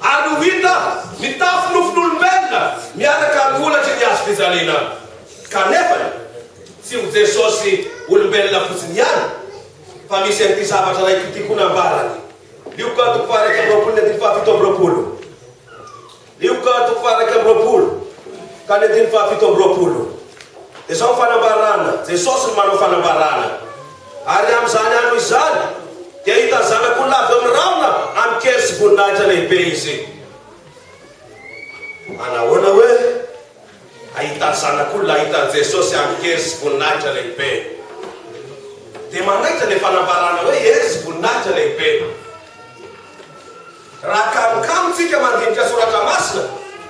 Ary ho hita mitafy nofon'olombelona miaraka amin'ny holatry ny hazo fijaliana. Kanefa, tsy ho Jesosy olombelona fotsiny ihany, fa misy an'ity zavatra iray ity koa nambarany. Lioka toko faha-21 ny andininy faha-27. Lioka toko faha-21 ka ny andininy faha-27. Dia izao ny fanambarana, Jesosy no manao fanambarana. Ary amin'izany andro izany, dia hahita ny Zanak'olona avy eo amin'ny rahona amin-kery sy voninahitra lehibe izy. Manahoana hoe hahita ny Zanak'olona, hahita an'i Jesosy amin-kery sy voninahitra lehibe? Dia manaitra ilay fanambarana hoe hery sy voninahitra lehibe. Raha kamokamo tsika mandinika soratra masina,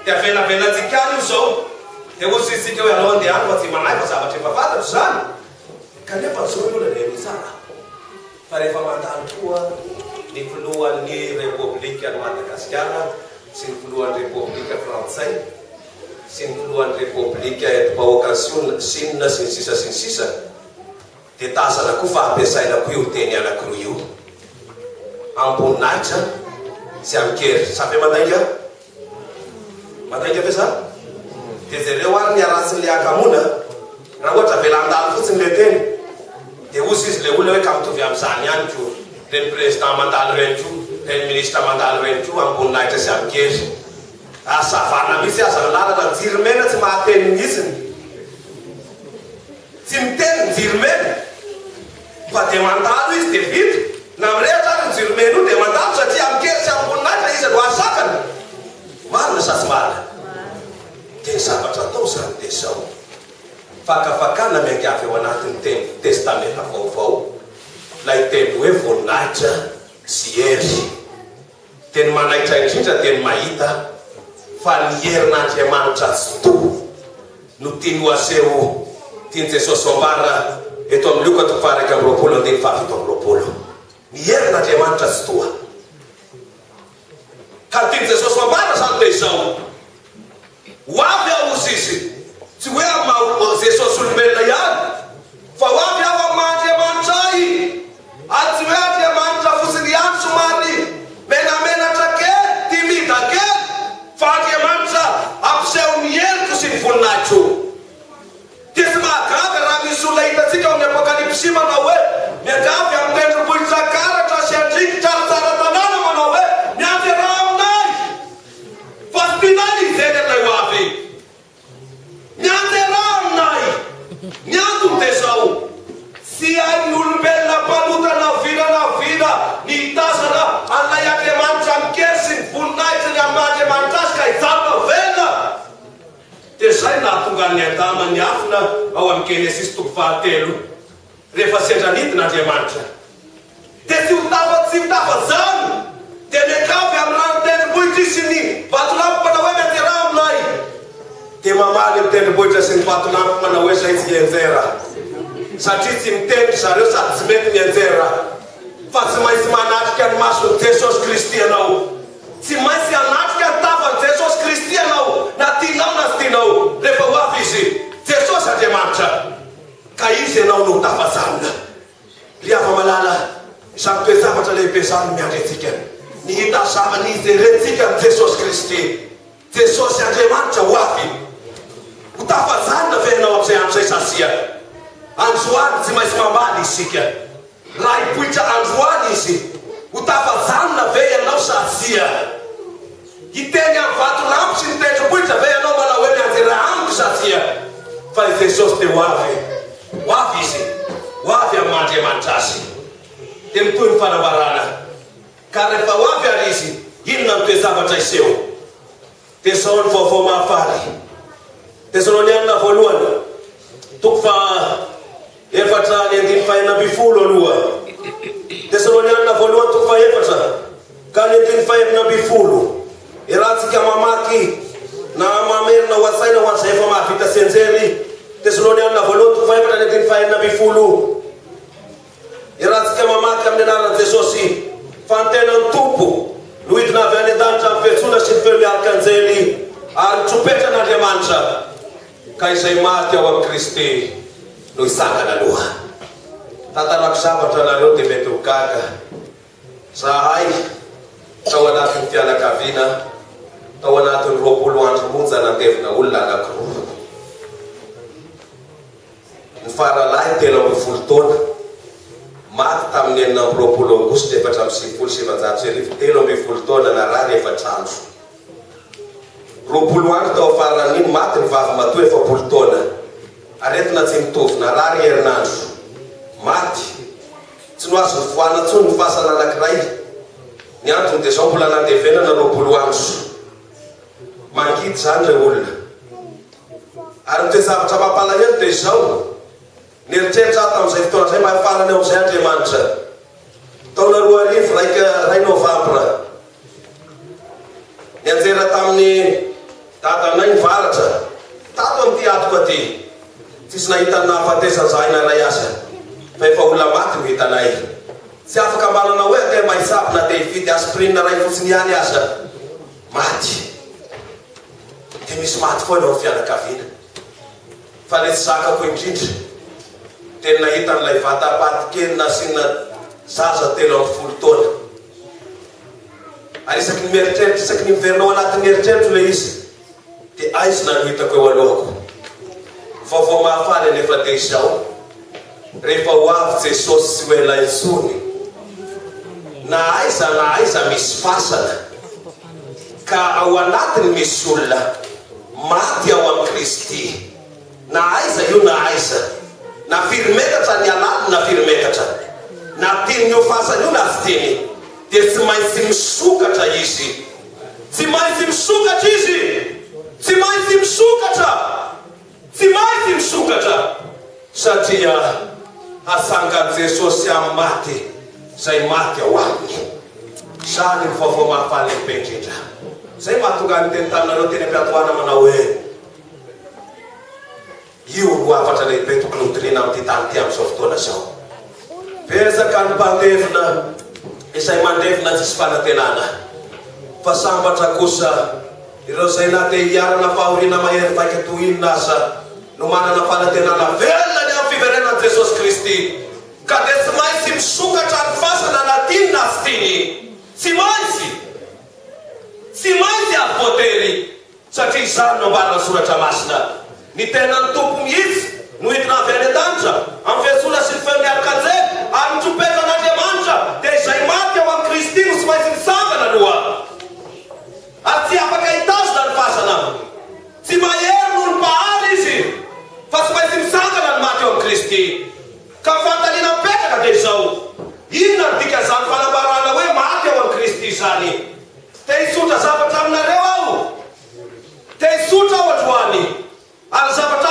dia avelabelantsika any io izao. Dia hoy isika hoe alao andeha any fa tsy manahy fa zavatra efa fantatro izany. Kanefa zao ny olana henoy tsara fa rehefa mandalo koa ny filohan'ny Repoblikan'i Madagasikara sy ny filohan'ny Repoblika Frantsay sy ny filohan'ny Repoblika Entim-pahoakan'i Sina sy ny sisa sy ny sisa dia tazana koa fa ampiasaina koa io teny anakiroa io am-boninahitra sy amin-kery. Sa ve mandainga? Mandainga ve za? Dia jereo ary ny haratsin'ilay hakamoana, raha ohatra avela handalo fotsiny ilay teny, dia hozy izy ilay olona hoe ka mitovy amin'izany ihany ko, ireny président mandalo ireny ko, ireny ministre mandalo ireny ko, amim-boninahitra sy amin-kery. Ary savana mihitsy aza ny lalana, ny jiro mena tsy mahateny mihitsiny. Tsy miteny ny jiro mena fa dia mandalo izy dia vita, na mirehitra ary ny jiro mena io dia mandalo satria amin-kery sy amim-boninahitra iza no hahasakana? Marina sa tsy marina? Dia ny zavatra atao izany dia izao, fakafakana miainga avy ao anatin'ny teny Testamenta Vaovao ilay teny hoe voninahitra sy hery. Dia ny manaitra indrindra dia ny mahita fa ny herin'Andriamanitra Tsitoha no tiany ho aseho, tian'i Jesosy ho ambara eto amin'ny Lioka toko faha-21 andininy faha-27. Ny herin'Andriamanitra Tsitoha. Ka ny tian'i Jesosy ho ambara izany dia izao, Ho avy aho, hozy Izy, tsy hoe amin'ny maha Jesosy olombelona ihany, fa ho avy aho amin'ny maha Andriamanitra Ahy, ary tsy hoe Andriamanitra fotsiny ihany somary menamenatra kely, timide kely, fa Andriamanitra hampiseho ny heriko sy ny voninahitro. Dia tsy mahagaga raha misy olona hitantsika ao amin'ny Apokalypsy manao hoe, Miangavy amin'ny tendrombohitra Karatra sy Andringitra ary Tsaratanàna manao hoe, Mianjera aminay! nahatonga an'i Adama niafina ao amin'ny Genesisy toko fahatelo, rehefa sendra nidina Andriamanitra. Dia tsy ho tafa tsy ho tafajanona. Dia miangavy amin'ny rano tendrombohitra izy sy ny vatolampy manao hoe mianjera aminay. Dia mamaly ny tendrombohitra sy ny vatolampy manao hoe zay tsy hianjera. Satria tsy miteny ry zareo sady tsy mety mianjera. Fa tsy maintsy manatrika ny mason'i Jesosy Kristy ianao. Tsy maintsy hanatrika ny tavan'i Jesosy Kristy ianao na tianao na tsy tianao rehefa ho avy Izy. Jesosy Andriamanitra. Ka Izy ianao no ho tafajanona. Ry hava-malala, izany toe-javatra lehibe izany no miandry antsika. Ny hitazava ny hijerentsika an'i Jesosy Kristy. Jesosy Andriamanitra ho avy. Ho tafajanona ve ianao amin'izay andro izay sa tsia? Androany tsy maintsy mamaly isika. Raha hipoitra androany Izy, ho tafajanona ve ianao sa tsia? Hiteny amin'ny vatolampy sy ny tendrombohitra ve ianao manao hoe mianjera amiko sa tsia? Fa i Jesosy dia ho avy. Ho avy Izy. Ho avy amin'ny maha Andriamanitra Azy. Dia mitohy ny fanambarana. Ka rehefa ho avy ary Izy, inona no toe-javatra hiseho? Dia izao ny vaovao mahafaly. Tesalonianina voalohany, toko faha efatra ny andininy fahenina ambin'ny folo aloha. Tesalonianina voalohany toko faha efatra ka ny andininy fahenina ambin'ny folo. Iarahantsika mamaky na mamerina ho an-tsaina ho an'izay efa mahavita tsianjery. Tesalonianina voalohany toko faha efatra ny andininy fahenina ambin'ny folo. Iarahantsika mamaky amin'ny anaran'i Jesosy fa ny tenan'ny Tompo no hidina avy any an-danitra amin'ny fiantsoana sy ny feon'ny arkanjely ary ny trompetran'Andriamanitra, ka izay maty ao amin'i Kristy no hitsangana aloha. Tantarako zavatra nareo dia mety ho gaga. Zahay tao anatin'ny fianakaviana tao anatin'ny 20 andro monja nandevina olona anankiroa. Ny faralahy 13 taona, maty tamin'ny 26 aogositra 1994, 13 taona narary efatra andro. 20 andro tao afaran'iny, maty ny vavy matoa 40 taona. Aretina tsy mitovy, narary herinandro. Maty. Tsy noazo nivoahana intsony ny fasana anankiray. Ny antony dia izao mbola nandevenana 20 andro. Mangidy izany ireo olona. Ary ny toe-javatra mampalahelo dia izao, nieritreritra aho tamin'izay fotoana izay mba hifarana eo amin'izay Andriamanitra. Taona 2001, iray novambra, nianjera tamin'ny dadanay ny varatra, tato amin'ity atoko aty. Tsisy nahita ny nahafatesany izahay na iray aza, fa efa olona maty no hitanay. Tsy afaka mba nanao hoe andeha mba hitsabo na dia hividy aspirine iray fotsiny ihany aza. Maty. Dia misy maty foana ao amin'ny fianakaviana. Fa ilay tsy zakako indrindra dia ny nahita an'ilay vata-paty kely nasiana zaza 13 taona. Ary isaky ny mieritreritra, isaky ny miverina ao anatin'ny eritreritro ilay izy, dia aizina no hitako eo alohako. Ny vaovao mahafaly anefa dia izao, rehefa ho avy Jesosy tsy ho ela intsony, na aiza na aiza misy fasana, ka ao anatiny misy olona maty ao amin'i Kristy, na aiza io na aiza, na firy metatra ny halaliny na firy metatra, na tian'io fasana io na tsy tiany, dia tsy maintsy misokatra izy. Tsy maintsy misokatra izy! Tsy maintsy misokatra! Tsy maintsy misokatra! Satria hatsangan'i Jesosy amin'ny maty izay maty ao aminy. Izany no vaovao mahafaly lehibe indrindra. Izay mahatonga ahy niteny taminareo teny am-piandohana manao hoe, Io no hafatra lehibe tokony hotorina amin'ity tany ity amin'izao fotoana izao. Betsaka ny mpandevina izay mandevina tsisy fanantenana. Fa sambatra kosa ireo izay na dia iharana fahoriana mahery vaika toy inona aza no manana fanantenana velona ny amin'ny fiverenan'i Jesosy Kristy. Ka dia tsy maintsy misokatra ny fasana na tiany na tsy tiany. Tsy maintsy! Tsy maintsy ary voatery! Satria izany no ambaran'ny Soratra Masina, Ny tenan'ny Tompo mihitsy no hidina avy any an-danitra, amin'ny fiantsoana sy ny feon'ny arkanjely ary ny trompetran'Andriamanitra, dia izay maty ao amin'i Kristy no tsy maintsy mitsangana aloha. Ary tsy afaka hitazona ny fasana. Tsy mahery noho ny Mpahary izy, fa tsy maintsy mitsangana ny maty ao amin'i Kristy. Ka ny fanontaniana mipetraka dia izao, Inona no dikan'izany fanambarana hoe maty ao amin'i Kristy izany? Te hitsotra zavatra aminareo aho. Te hitsotra aho androany. Ary ny zavatra.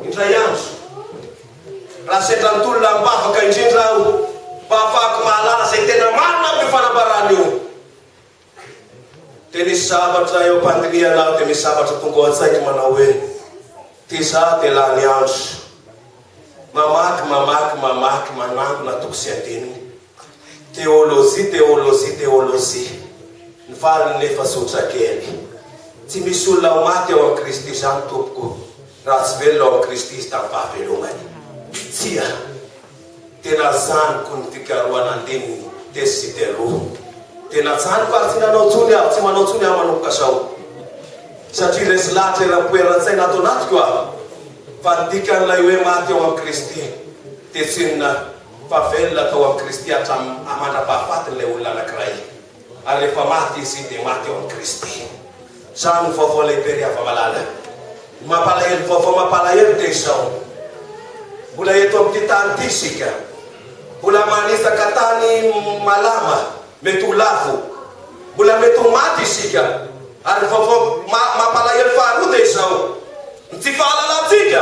Indray andro, raha sendra nitolona amim-bavaka indrindra aho mba hahafahako mahalala izay tena marina amin'io fanambarana io, dia nisy zavatra eo am-pandinihana aho dia misy zavatra tonga ao an-tsaiko manao hoe, Ty za dia lany andro mamaky, mamaky, mamaky, manangona toko sy andininy. Teolojia, teolojia, teolojia. Ny valiny nefa tsotra kely. Tsy misy olona ho maty ao amin'i Kristy izany tompoko raha tsy velona ao amin'i Kristy izy tamin'ny fahavelomany. Tsia. Tena zaniko ny fikarohana andininy tetsy sy teroa. Tena janiko ary tsy nanao intsony aho, tsy manao intsony aho manomboka zao. Satria resy lahatra eram-po eran-tsaina ato anatiko aho fa ny dikan'ilay hoe maty ao amin'i Kristy dia tsy inona fa velona tao amin'i Kristy hatramin'ny mandra-pahafatiny ilay olona anankiray. Ary rehefa maty izy dia maty ao amin'i Kristy. Izany no vaovao lehibe ry hava-malala. Ny mampalahelo, ny vaovao mampalahelo dia izao, mbola eto amin'ity tany ity isika, mbola manitsaka tany malama, mety ho lavo, mbola mety ho maty isika. Ary ny vaovao mampalahelo faharoa dia izao, ny tsy fahalalantsika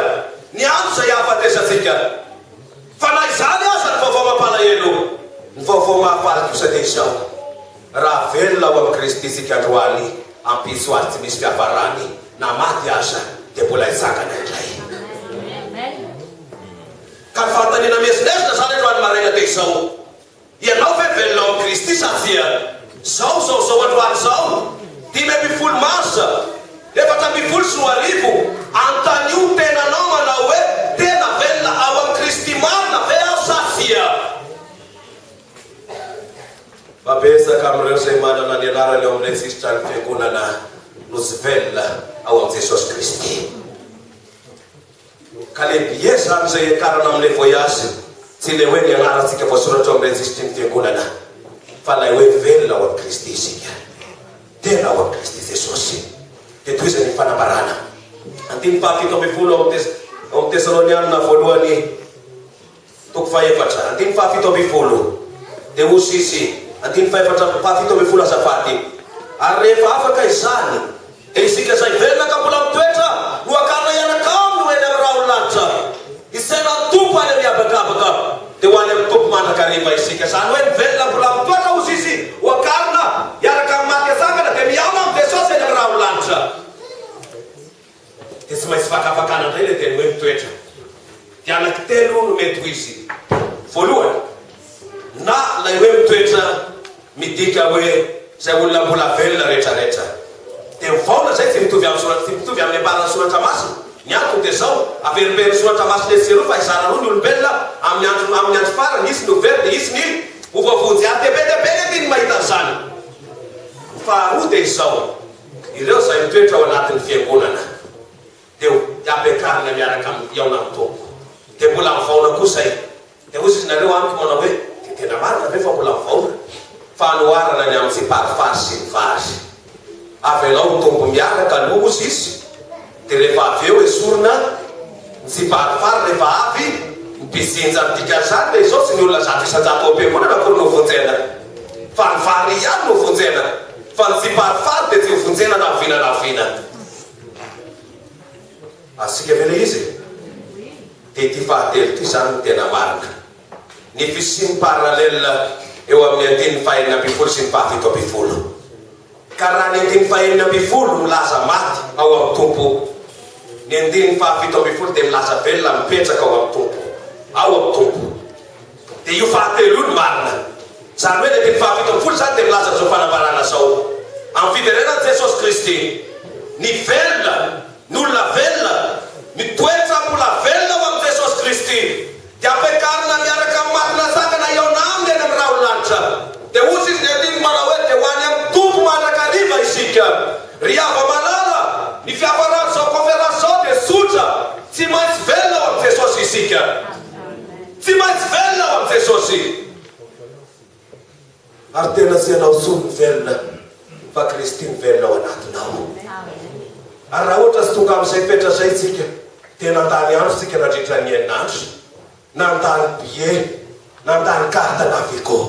ny andro izay hahafatesantsika. Fa na izany aza ny vaovao mampalahelo, ny vaovao mahafaly kosa dia izao, raha velona ao amin'i Kristy isika androany, ampitso ary tsy misy fiafarany, na maty aza dia mbola hitsangana indray. Ka ny fanontaniana miezinezina izany androany maraina dia izao, Ianao ve velona ao amin'i Kristy sa tsia? Zao zao zao androany zao, 15 marsa 2014, anontanio ny tenanao manao hoe, tena velona ao amin'i Kristy marina ve aho sa tsia? Mba betsaka amin'ireo izay manana ny anarany ao amin'ny rejisitran'ny fiangonana no tsy velona ao amin'i Jesosy Kristy. Ka le billet zany zay hiakarana amle voyage tsy le hoe ny anarantsika voasoratra ao am rejistry ny fiangonana fa lay hoe velona ao am Kristy isika. Tena ao am Kristy Jesosy. Dia tohizany ny fanambarana. Andininy faha-17 ao am Tesalonianina voalohany. Toko fahefatra, andininy faha-17, Dia hoy izy, andininy fahefatra, faha-17 azafady, Ary rehefa afaka izany, dia isika izay velona ka mbola mitoetra no hakarina hiaraka aminy ho eny amin'ny rahon'ny lanitra, hitsena ny Tompo any amin'ny habakabaka, dia ho any amin'ny Tompo mandrakariva isika. Izany hoe ny velona mbola mitoetra, hoy izy, ho hakarina hiaraka amin'ny maty hatsangana, dia mihaona amin'i Jesosy eny amin'ny rahon'ny lanitra. Dia tsy maintsy fakafakana indray ilay teny hoe mitoetra. Dia anankitelo no mety ho izy. Voalohany, na ilay hoe mitoetra midika hoe izay olona mbola velona rehetrarehetra. Dia mivaona izay tsy mitovy amin'ny soratra, tsy mitovy amin'ny ambaran'ny soratra masina. Ny antony dia izao, averimberin'ny soratra masina etsy sy eroa fa hizara roa ny olombelona amin'ny andro amin'ny andro farany, hisy ny ho very dia hisy ny ho voavonjy. Ary dia be dia be ny andininy mahita an'izany. Ny faharoa dia izao. Ireo izay mitoetra ao anatin'ny Fiangonana dia ho ampiakarina miaraka amin'ny hihaona amin'ny Tompo. Dia mbola mivaona koa izay. Dia hoy izy, Nareo amiko manao hoe, Dia tena marina ve fa mbola mivaona? Fanoharana ny amin'ny tsiparifary sy ny vary. Avelao ho tombo miaraka aloha, hozy izy, dia rehefa avy eo esorina ny tsiparifary rehefa avy ny mpijinja. Ny dikan'izany dia izao, tsy ny olona 100% ao am-piangonana akory no vonjena, fa ny vary ihany no vonjena. Fa ny tsiparifary dia tsy ho vonjena na oviana na oviana. Azontsika ve ilay izy e? Dia ity fahatelo ity izany no tena marina. Ny fisian'ny parallèle eo amin'ny andininy faha-16 sy ny faha-17. Ka raha ny andininy faha-16 milaza maty ao amin'ny Tompo, ny andininy faha-17 dia milaza velona mipetraka ao amin'ny Tompo. Ao amin'ny Tompo. Dia io fahatelo io no marina. Izany hoe ny andininy faha-17 izany dia milaza an'izao fanambarana izao, Amin'ny fiverenan'i Jesosy Kristy, ny velona, ny olona velona, mitoetra mbola velona ao amin'i Jesosy Kristy, dia ampiakarina miaraka amin'ny maty natsangana hihaona Aminy any amin'ny rahon'ny lanitra. Dia hoy izy ny andininy manao hoe, Dia ho any amin'ny Tompo mandrakariva isika. Ry hava-malala, ny fiafaran'izao conférence izao dia tsotra, tsy maintsy velona ao amin'i Jesosy isika. Tsy maintsy velona ao amin'i Jesosy. Ary tena tsy ianao intsony no velona fa Kristy no velona ao anatinao. Ary raha ohatra tsy tonga amin'izay fetra izay isika, dia nandany andro isika nandritra ny enina andro, nandany billet, nandany carte Navigo.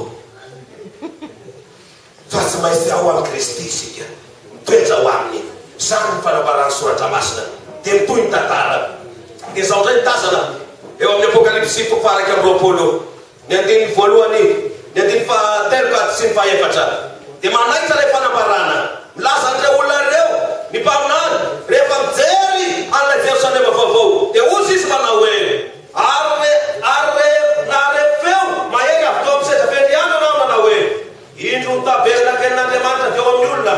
Fa tsy maintsy ao amin'i Kristy isika, mitoetra ao Aminy. Izany no fanambaran'ny Soratra Masina. Dia mitohy ny tantara. Dia izao indray ny tazana eo amin'ny Apokalypsy toko faha-21, ny andininy voalohany, ny andininy fahatelo ka sy ny fahefatra. Dia manaitra ilay fanambarana. Milaza an'ireo olona ireo ny mpaminany rehefa mijery an'ilay Jerosalema vaovao. Dia hozy izy manao hoe, Ary re, ary re, nahare feo mahery avy teo amin'ny seza fiandrianana aho nanao hoe, Indro ny tabernakelin'Andriamanitra avy eo amin'ny olona,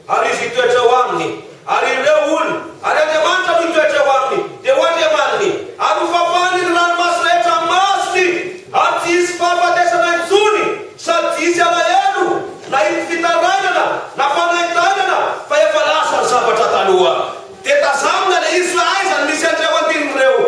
ary Izy hitoetra eo aminy, ary ireo olona, ary Andriamanitra no hitoetra eo aminy, dia ho Andriamaniny, ary hofafany ny ranomaso rehetra amin'ny masony, ary tsy hisy fahafatesana intsony, sady tsy hisy alahelo, na hisy fitarainana, na fanaintainana, fa efa lasa ny zavatra taloha. Dia tazanina ilay izy fa aiza no misy an'ireo andininy ireo?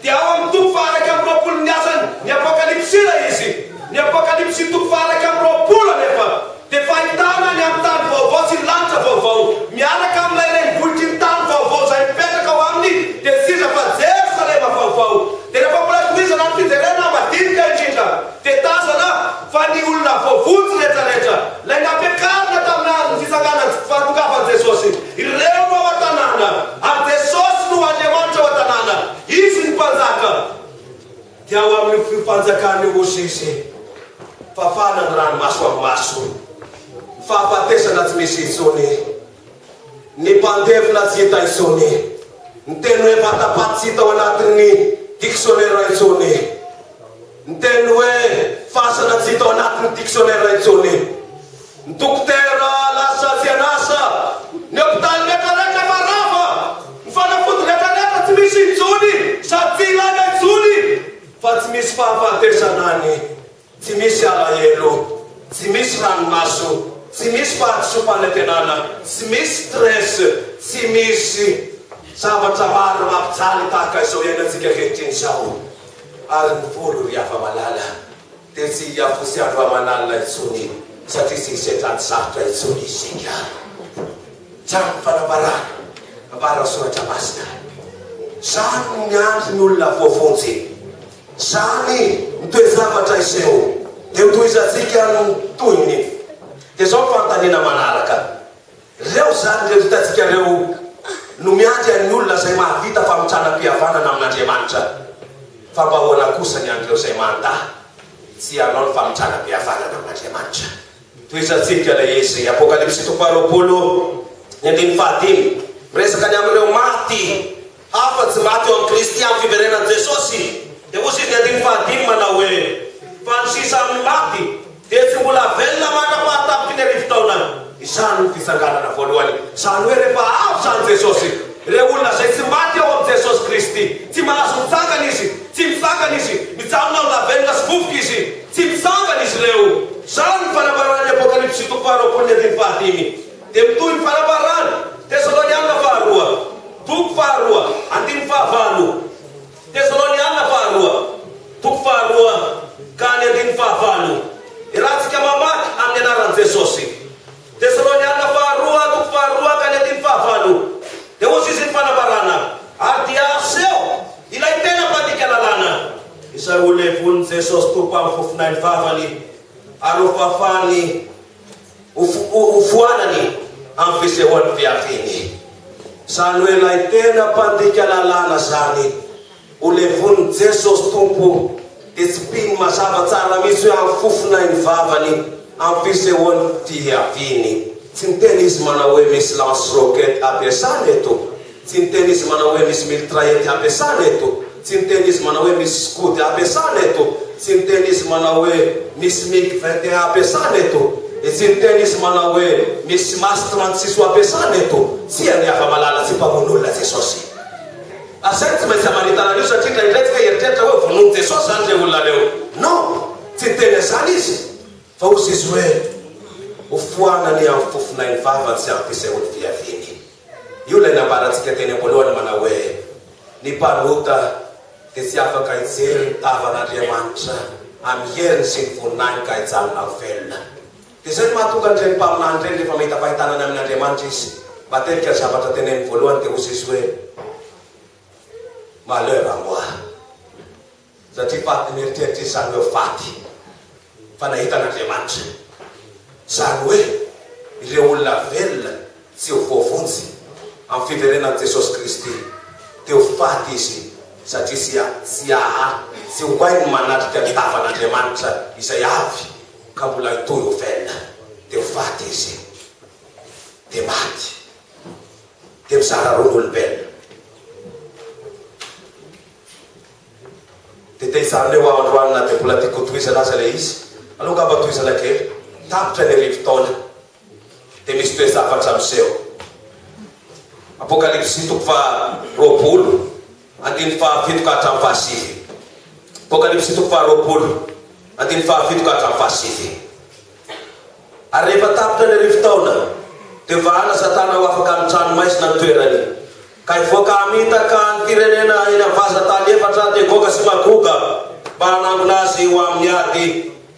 Dia ao amin'ny toko faha-21 ny asany ny Apokalypsy ilay izy. Ny Apokalypsy toko faha-21 anefa dia fahitana ny amin'ny tany vaovao sy ny lanitra vaovao miaraka amin'ilay renivohitry ny tany vaovao izay mipetraka ao aminy dia tsy iza fa Jerosalema vaovao. Dia rehefa mbola tohizana ny fijerena madinika indrindra dia tazana fa ny olona voavonjy rehetrarehetra, ilay nampiakarina tamin'ny andron'ny fitsanganan'ny fahatongavan'i Jesosy, ireo no ao an-tanàna, ary Jesosy no Andriamanitra ao an-tanàna, Izy no Mpanjaka. Dia ao amin'io fio-panjakana io hozy Izy, fafana ny ranomaso amin'ny maso, ny fahafatesana tsy misy intsony, ny mpandevina tsy hita intsony, ny teny hoe vatapaty tsy hita ao anatin'ny diksionera intsony. Ny teny hoe fasana tsy hita ao anatin'ny dictionnaire intsony. Ny dokotera lasa tsy an'asa. Ny hopitaly rehetrarehetra efa rava. Ny fanafody rehetrarehetra tsy misy intsony sady tsy ilaina intsony. Fa tsy misy fahafatesana any. Tsy misy alahelo. Tsy misy ranomaso. Tsy misy fahadisoam-panantenana. Tsy misy stress. Tsy misy zavatra maro mampijaly tahaka izao iainantsika ankehitriny izao. Ary ny volo ry hava-malala dia tsy hihafotsy andro aman'alina intsony satria tsy hisetra ady sarotra intsony isika. Izany ny fanambarana ambaran'ny Soratra Masina. Izany no miandry ny olona voavonjy. Izany ny toe-javatra hiseho. Dia hotohizantsika ny tohiny. Dia izao ny fanontaniana manaraka. Reo zany reo hitantsika reo no miandry an'ny olona zay mahavita famitranam-pihavanana amin'Andriamanitra fa mba ahoana kosa ny an'ireo zay mandà tsy hanao ny famitranam-pihavanana amin'Andriamanitra? Tohizantsika ilay izy, Apokalypsy toko faharoapolo ny andininy fahadimy, miresaka ny amin'ireo maty Hafa tsy maty eo amin'i Kristy amin'ny fiverenan'i Jesosy. Dia hozy izy ny andininy fahadimy manao hoe, Fa ny sisa amin'ny maty dia tsy mbola velona mandra-pahatapitry ny arivotaona. Izany no fitsanganana voalohany. Izany hoe rehefa avy izany Jesosy, ireo olona izay tsy maty ao amin'i Jesosy Kristy, tsy mahazo mitsangana izy, tsy mitsangana izy, mijanona ho lavenona sy vovoka izy, tsy mitsangana izy ireo. Izany no fanambaran'ny Apokalypsy toko faharoapolo ny andininy fahadimy. Dia mitohy ny fanambarana, Tesaloniana faharoa. Toko faharoa, andininy fahavalo. Tesaloniana faharoa, toko faharoa ka ny andininy fahavalo. Iarahantsika mamaky amin'ny anaran'i Jesosy. Tesaloniana faharoa, toko faharoa ka ny andininy fahavalo. Dia hozy izy ny fanambarana, ary dia aseho ilay tena mpandika lalàna, izay ho levonin'i Jesosy Tompo amin'ny fofonain'ny vavany, ary hofafany Hofoanany amin'ny fisehoan'ny fiaviany. Izany hoe ilay tena mpandika lalàna izany, ho levonin'i Jesosy Tompo, dia tsy mpino mazava tsara mihitsy hoe amin'ny fofonain'ny vavany amin'ny fisehoan'ny fiaviany. Tsy niteny izy manao hoe misy lance roquette ampiasana eto. Tsy niteny izy manao hoe misy miltraillette ampiasana eto. Tsy niteny izy manao hoe misy scud ampiasana eto. Tsy niteny izy manao hoe misy mig 21 ampiasana eto. E tsy niteny izy manao hoe misy mas 36 ho ampiasana eto. Tsia ry hava-malala tsy mpamono olona Jesosy. Asainy tsy maintsy hamaritana an'io satria indraindray tsika hieritreritra hoe vonoin'i Jesosy zany ireo olona ireo. Non! Tsy niteny an'izany izy. Fa hozy izy hoe hofoanany amin'ny fofonain'ny vavany sy amin'ny fisehoan'ny fiaviany. Io ilay nambarantsika teny am-boalohany manao hoe, Ny mpanota dia tsy afaka hijery ny tavan'Andriamanitra amin'ny heriny sy ny voninahiny ka hijanona ho velona. Dia izay no mahatonga an'ireny mpaminany ireny rehefa mahita fahitana ny amin'Andriamanitra izy, matetika ny zavatra teneniny voalohany dia hozy izy hoe, Malheur à moi! Satria faty mieritreritra izy izany hoe faty fa nahita an'Andriamanitra. Izany hoe ireo olona velona tsy ho voavonjy amin'ny fiverenan'i Jesosy Kristy dia ho faty izy. Satria tsy tsy aha tsy ho hainy ny manatrika ny tavan'Andriamanitra izay avy ka mbola hitohy ho velona. Dia ho faty izy. Dia maty. Dia mizara roa ny olombelona. Dia te hijanona eo aho androany na dia mbola tiako hotohizana aza ilay izy. Aleo angamba tohizana kely. Tapitra ny arivotaona. Dia misy toe-javatra miseho. Apokalypsy toko faha 20, andininy fahafito ka hatramin'ny fahasivy. Apokalypsy toko faha 20, andininy fahafito ka hatramin'ny fahasivy. Ary rehefa tapitra ny arivotaona, dia hovahana Satana ho afaka amin'ny tranomaizina ny toerany, ka hivoaka hamitaka ny firenena eny amin'ny vazan-tany efatra, dia Goga sy Magoga, mba hanangona azy ho amin'ny ady,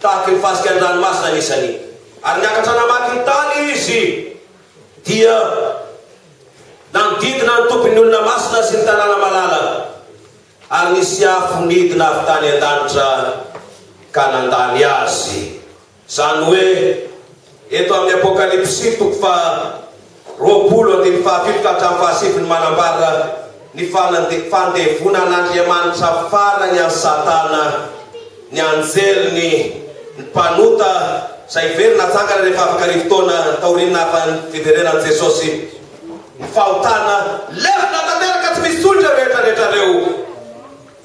tahaky ny fasika an-dranomasina ny isany. Ary niakatra namaky ny tany izy, dia nanodidina ny tobin'ny olona masina sy ny tanàna malala, ary nisy afo nidina avy tany an-danitra ka nandany azy. Izany hoe, eto amin'ny Apokalypsy toko faha 20 andininy fahafito ka hatramin'ny fahasivy no manambara ny fandevonan'Andriamanitra farany an'i Satana, ny anjeliny, ny mpanota izay hiverina hatsangana rehefa afaka arivotaona taorian'ny nahafahan'ny fiverenan'i Jesosy, ny fahotana levona tanteraka tsy misy intsony ireo rehetra rehetra ireo,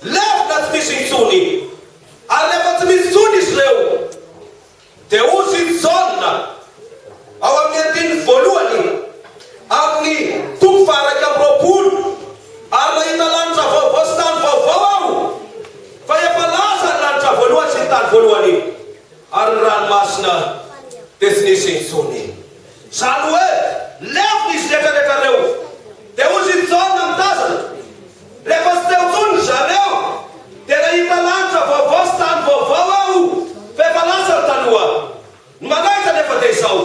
levona tsy misy intsony. Ary rehefa tsy misy intsony izy ireo, dia hozy i Jaona, ao amin'ny andininy voalohany amin'ny toko faha-21, Ary nahita lanitra vaovao sy tany vaovao aho, fa efa lasa ny lanitra voalohany sy ny tany voalohany, ary ny ranomasina dia tsy nisy intsony. Izany hoe, levona izy rehetra rehetra ireo. Dia hozy i Jaona mitazana, Rehefa tsy teo intsony ry zareo, dia nahita lanitra vaovao sy tany vaovao aho, fa efa lasa ny taloha. Ny manaitra anefa dia izao,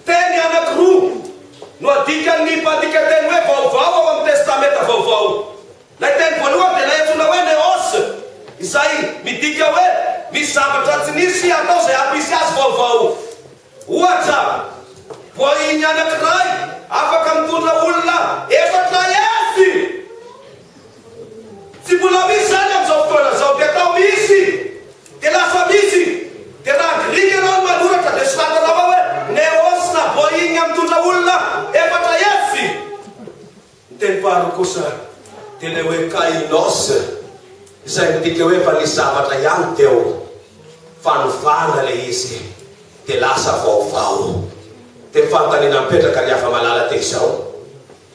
teny anankiroa no adikan'ny mpandika teny hoe vaovao ao amin'ny Testamenta Vaovao. Ilay teny voalohany dia ilay antsoina hoe neos, izay midika hoe misy zavatra tsy nisy atao izay hampisy azy vaovao. Ohatra, voahiny anankiray afaka mitondra olona 400. Tsy mbola misy izany amin'izao fotoana izao, dia atao misy, dia lasa misy. Dia raha grika ianao no manoratra dia soratanao ao hoe neos na voahiny mitondra olona 400. Ny teny faharoa kosa dia ilay hoe kainos, izay midika hoe efa nisy zavatra ihany teo, fa novana ilay izy dia lasa vaovao. Dia ny fanontaniana mipetraka ry hava-malala dia izao,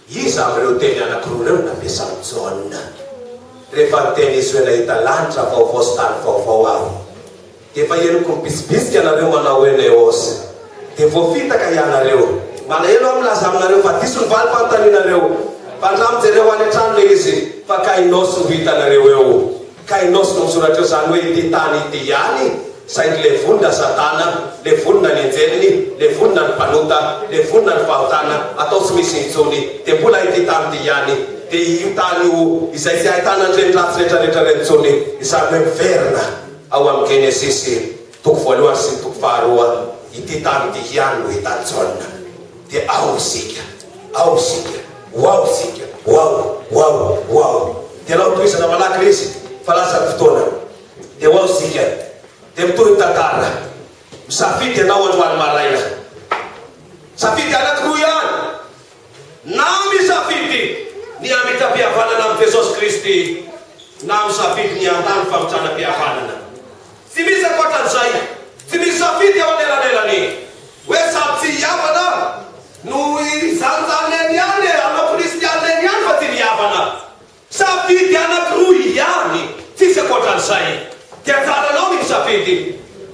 Iza amin'ireo teny anankiroa ireo no nampiasan'i Jaona rehefa niteny izy hoe nahita lanitra vaovao sy tany vaovao aho? Dia efa henoko mibitsibitsika nareo manao hoe Neos. Dia voafitaka ianareo. Malahelo aho milaza aminareo fa diso ny valim-panontanianareo. Fa andramo jereo any an-trano ilay izy fa Kainos no hitanareo eo. Kainos no misoratra eo izany hoe ity tany ity ihany saingy levonina Satana, levonina ny anjeliny, levonina ny mpanota, levonina ny fahotana, atao tsy misy intsony. Dia mbola ity tany ity ihany. Dia io tany io izay tsy ahitana an'ireny ratsy rehetrarehetra ireny intsony. Izany hoe miverina. Ao amin'ny Genesisy, toko voalohany sy ny toko faharoa, ity tany ity ihany no hitan'i Jaona. Dia ao isika, ao isika, ho ao isika, ho ao, ho ao, ho ao. Dia alao tohizana malaky ilay izy fa lasa ny fotoana. Dia ho ao isika. Dia mitohy ny tantara. Misafidy ianao androany maraina. Safidy anankiroa ihany. Na misafidy ny hamitram-pihavanana amin'i Jesosy Kristy na misafidy ny handà ny famitranam-pihavanana. Tsy misy ankoatran'izay. Tsy misy safidy eo anelanelany. Hoe sady tsy hihavana no hijanonjanona eny ihany e, hanao kristianina eny ihany fa tsy mihavana. Safidy anankiroa ihany, tsisy ankoatran'izay. Dia anjaranao ny misafidy.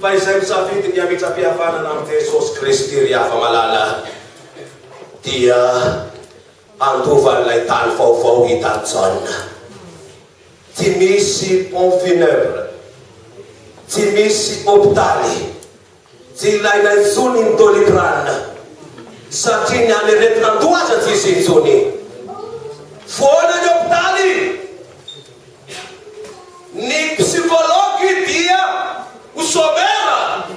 Fa izay misafidy ny hamitram-pihavanana amin'i Jesosy Kristy ry hava-malala dia handova an'ilay tany vaovao hitan'i Jaona. Tsy misy pont funèbre, tsy misy hopitaly. Tsy ilaina intsony ny Doliprane satria ny aretin'andoha aza tsy hisy intsony. Foana ny hopitaly. Ny psychologue dia ho somera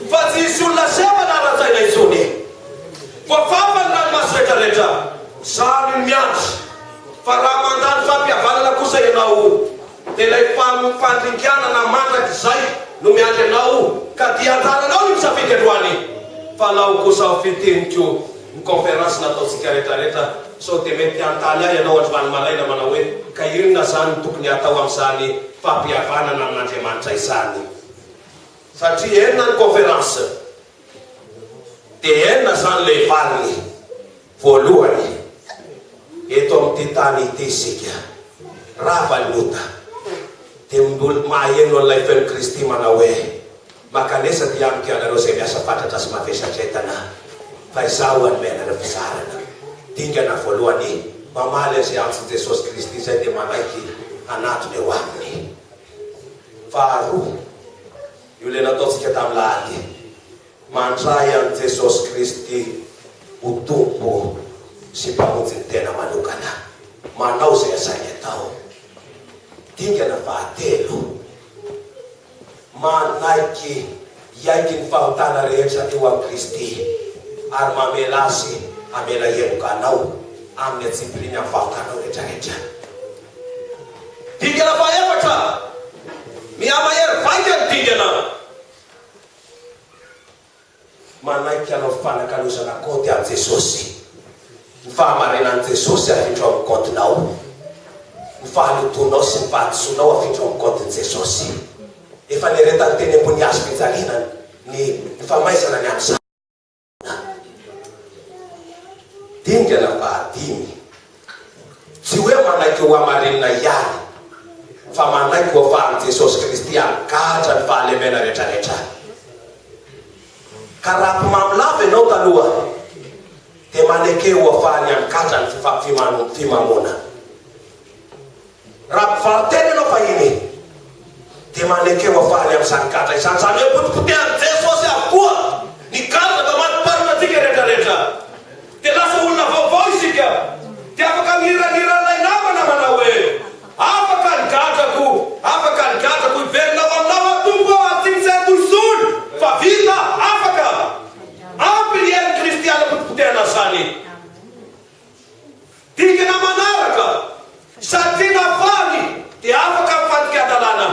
fa tsy hisy olona semana ara-tsaina intsony. Voafafa ny ranomaso rehetra rehetra. Zany ny miandry. Fa raha mandà ny fampihavanana kosa ianao. ianao dia ilay fandringanana mandrakizay no miandry anao ka dia anjaranao ny misafidy androany fa alao kosa ho fintiniko ny conférence nataontsika retraretra sao dia mety hanontany ahy ianao androany maraina manao hoe ka inona izany no tokony hatao amin'izany fampihavanana amin'Andriamanitra izany satria enina ny conférence dia enina izany ilay valiny. Voalohany, eto amin'ity tany ity isika, rava ny ota, dia mbola maheno an'ilay feon'i Kristy manao hoe, Mankanesa aty amiko ianareo izay miasa fatratra sy mavesatra entana, fa Izaho hanome anareo fizarana. Dingana voalohany, mamaly an'izay antson'i Jesosy Kristy izay dia manaiky hanatona eo Aminy. Faharoa, io ilay nataontsika tamin'ny lahady. Mandray an'i Jesosy Kristy ho Tompo sy Mpamonjy ny tena manokana. Manao izay asainy atao. Dingana fahatelo, Manaiky hiaiky ny fahotana rehetra eo amin'i Kristy ary mamela Azy hamela heloka anao amin'ny antsipiriany amin'ny fahotanao rehetrarehetra. Dingana fahefatra, Mihamahery vaika ny dingana. Manaiky hanao fifanakalozana kaonty amin'i Jesosy. Ny fahamarinan'i Jesosy afindrao amin'ny kaontinao. Ny fahalotoanao sy ny fahadisoanao afindrao amin'ny kaontin'i Jesosy. Efa niaretany teny ambony hazo fijaliana ny ny famaizana ny amin'izany. Dingana fahadimy, Tsy hoe manaiky ho hamarinina ihany, fa manaiky ho afahan'i Jesosy Kristy hangadra ny fahalemena rehetrarehetra. Ka raha mpimamo lava ianao taloha, dia maneke ho afahany hangadra ny fimamoana. Raha mpivaro-tena ianao fahiny, dia maneke ho afahany amin'izany gadra izany. Izany hoe potipotehan'i Jesosy avokoa ny gadra mba mampiparina antsika rehetrarehetra. Dia lasa olona vaovao isika. Dia afaka mihirahira an'ilay namana manao hoe, Afaka ny gadrako, afaka ny gadrako, hiverina ho aminao aho Tompo ô, ary tsy misento intsony, fa vita, afaka. Ampy ny herin'i Kristy hanapotipotehana an'izany. Dingana manaraka, satria nafahany dia afaka amin'ny fandikan-dalàna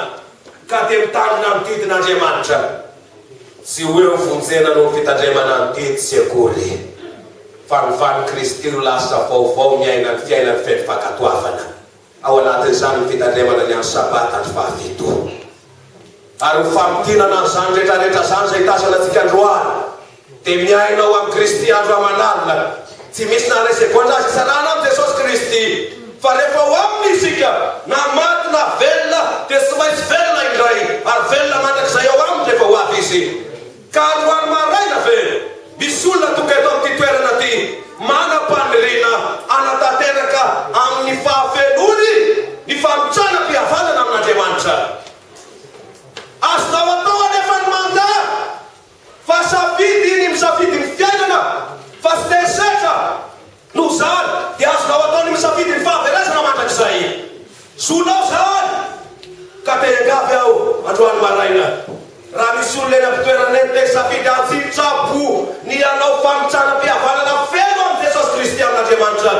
ka dia mitandrina ny didin'Andriamanitra. Tsy hoe ho vonjena noho ny fitandremana ny didy tsy akory, fa ny valin'i Kristy ho lasa vaovao miaina ny fiainany feno fankatoavana. Ao anatin'izany ny fitandremana ny andro Sabata andro fahafito. Ary ho famintinana an'izany rehetrarehetra izany izay tazana antsika androany, dia miaina ao amin'i Kristy andro aman'alina. Tsy misy na iray segondra azo isarahana amin'i Jesosy Kristy. Fa rehefa ao Aminy isika, na maty na velona, dia tsy maintsy velona indray, ary velona mandrakizay ao Aminy rehefa ho avy Izy. Ka androany maraina ve misy olona tonga eto amin'ity toerana ity manam-paniriana hanatanteraka amin'ny fahafenoany ny famitranam-pihavanana amin'Andriamanitra? Azonao atao anefa ny mandà fa safidy ny misafidy ny fiainana fa tsy terisetra. Noho izany, dia azonao atao ny misafidy ny fahaverezana mandrakizay. Zonao izany! Ka te hiangavy aho, androany maraina, raha misy olona eny am-pitoerana eny te hisafidy an-tsitrapo ny hanao famitranam-pihavanana feno amin'i Jesosy Kristy amin'Andriamanitra,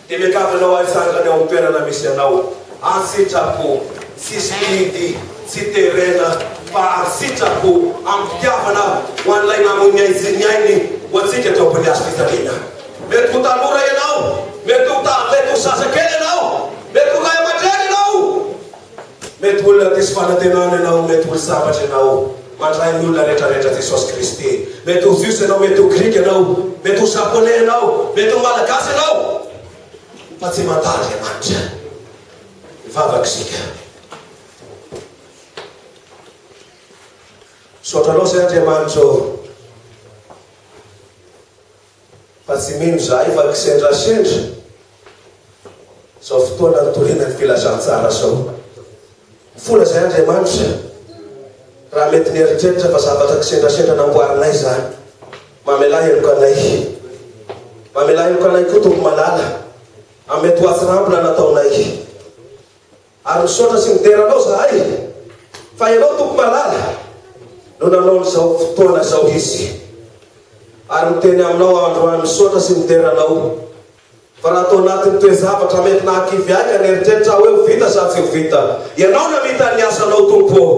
dia miangavy anao aho hitsangana eo amin'ny toerana misy anao, an-tsitrapo, tsisy didy, tsy terena, fa an-tsitrapo, amim-pitiavana ho an'ilay namoy ny ainy ho antsika teo ambony hazo fijaliana. Mety ho tanora ianao, mety ho ta, mety ho zazakely ianao, mety ho ray aman-dreny ianao, mety ho olona diso fanantenana ianao, mety ho sambatra ianao. Mandray ny olona rehetrarehetra Jesosy Kristy. Mety ho Jiosy ianao, mety ho Grika ianao, mety ho Japonais ianao, mety ho Malagasy ianao, fa tsy mandà Andriamanitra. Mivavaka isika. Misaotra anao izay Andriamanitra ô. Fa tsy mino izahay fa kisendrasendra izao fotoana nitoriana ny filazantsara izao. Mifona izay Andriamanitra raha mety nieritreritra fa zavatra kisendrasendra namboarinay izany. Mamelà heloka anay. Mamelà heloka anay koa Tompo malala amin'ny mety ho hatsirambina nataonay. Ary misaotra sy midera Anao zahay fa Ianao Tompo malala no nanao an'izao fotoana izao hisy. Ary miteny Aminao aho androany misaotra sy midera Anao. Fa raha tao anatin'ny toe-javatra mety nahakivy ahy ka nieritreritra aho hoe ho vita sa tsy ho vita, Ianao namita ny asanao Tompo ô!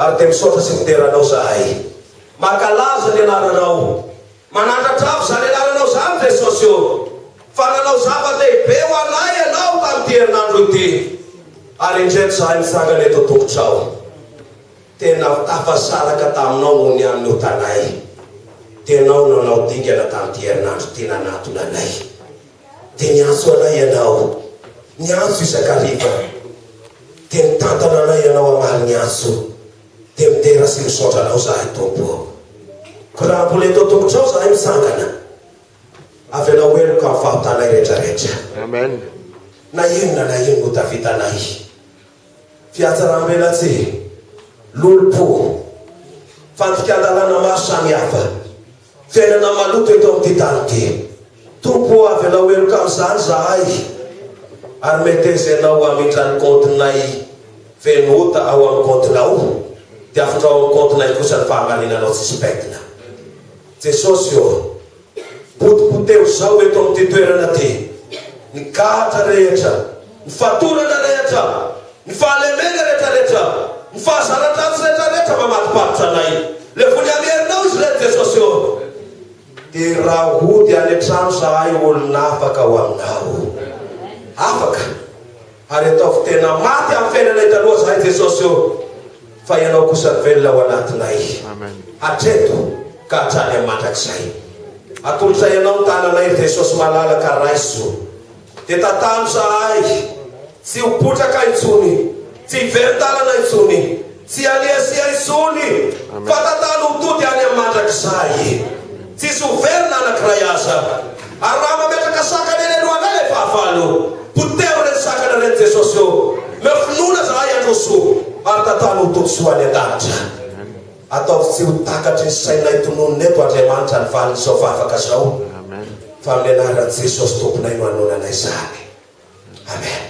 Ary dia misaotra sy midera Anao zahay. Mankalaza ny anaranao. Manandratra avo izany anaranao izany Jesosy ô! Fa nanao zava-dehibe ho anay Ianao tamin'ity herinandro ity. Ary indreto zahay mitsangana eto an-tongotrao. Tena tafasaraka taminao noho ny amin'ny otanay. Tenao nanao dingana tamin'ity herinandro ity nanatona anay. Dia niantso anay Ianao. Niantso isan-kariva. Dia nitantana anay Ianao hamaly ny antso. Dia midera sy misaotra Anao izahay Tompo ô. Koa raha mbola eto an-tongotrao izahay mitsangana, avelao heloka amin'ny fahotanay rehetrarehetra. Amen. Na inona na inona ota vitanay. Fihatsaram-belatsihy, lolompo, fandikan-dalàna maro samihafa, fiainana maloto eto amin'ity tany ity. Tompo ô, avelao heloka amin'izany izahay, ary meteza Ianao hamindra ny kaontinay feno ota ao amin'ny kaontinao, dia afindrao amin'ny kaontinay kosa ny fahamarinanao tsisy pentina. Jesosy ô, potipoteho izao eto amin'ity toerana ity ny gadra rehetra, ny fatorana rehetra, ny fahalemena rehetra rehetra, ny fahazaran-dratsy rehetra rehetra mamadibaditra anay. Levony amin'ny herinao izy ireny Jesosy ô. Dia raha hody any an-trano zahay olona afaka ho aminao. Afaka. Ary ataovy tena maty amin'ny fiainanay taloha zahay Jesosy ô. Fa Ianao kosa no velona ao anatinay, hatreto ka hatrany amin'ny mandrakizay. Atolotray Anao ny tananay, ry Jesosy malala, ka raiso. Dia tantano izahay, tsy ho potraka intsony, tsy hiverin-dalana intsony, tsy haniasia intsony, fa tantano ho tody any amin'ny mandrakizay. Tsisy ho very na anankiray aza. Ary raha mametraka sakana eny alohanay ilay fahavalo, poteho ireny sakana ireny Jesosy ô! Meo finoana zahay handroso ary tantano ho todisoa any an-danitra. Ataovy tsy ho takatry ny sainay tononina eto Andriamanitra ny valin'izao vavaka izao, fa amin'ny anaran'i Jesosy Tomponay no anonanay izany. Amen.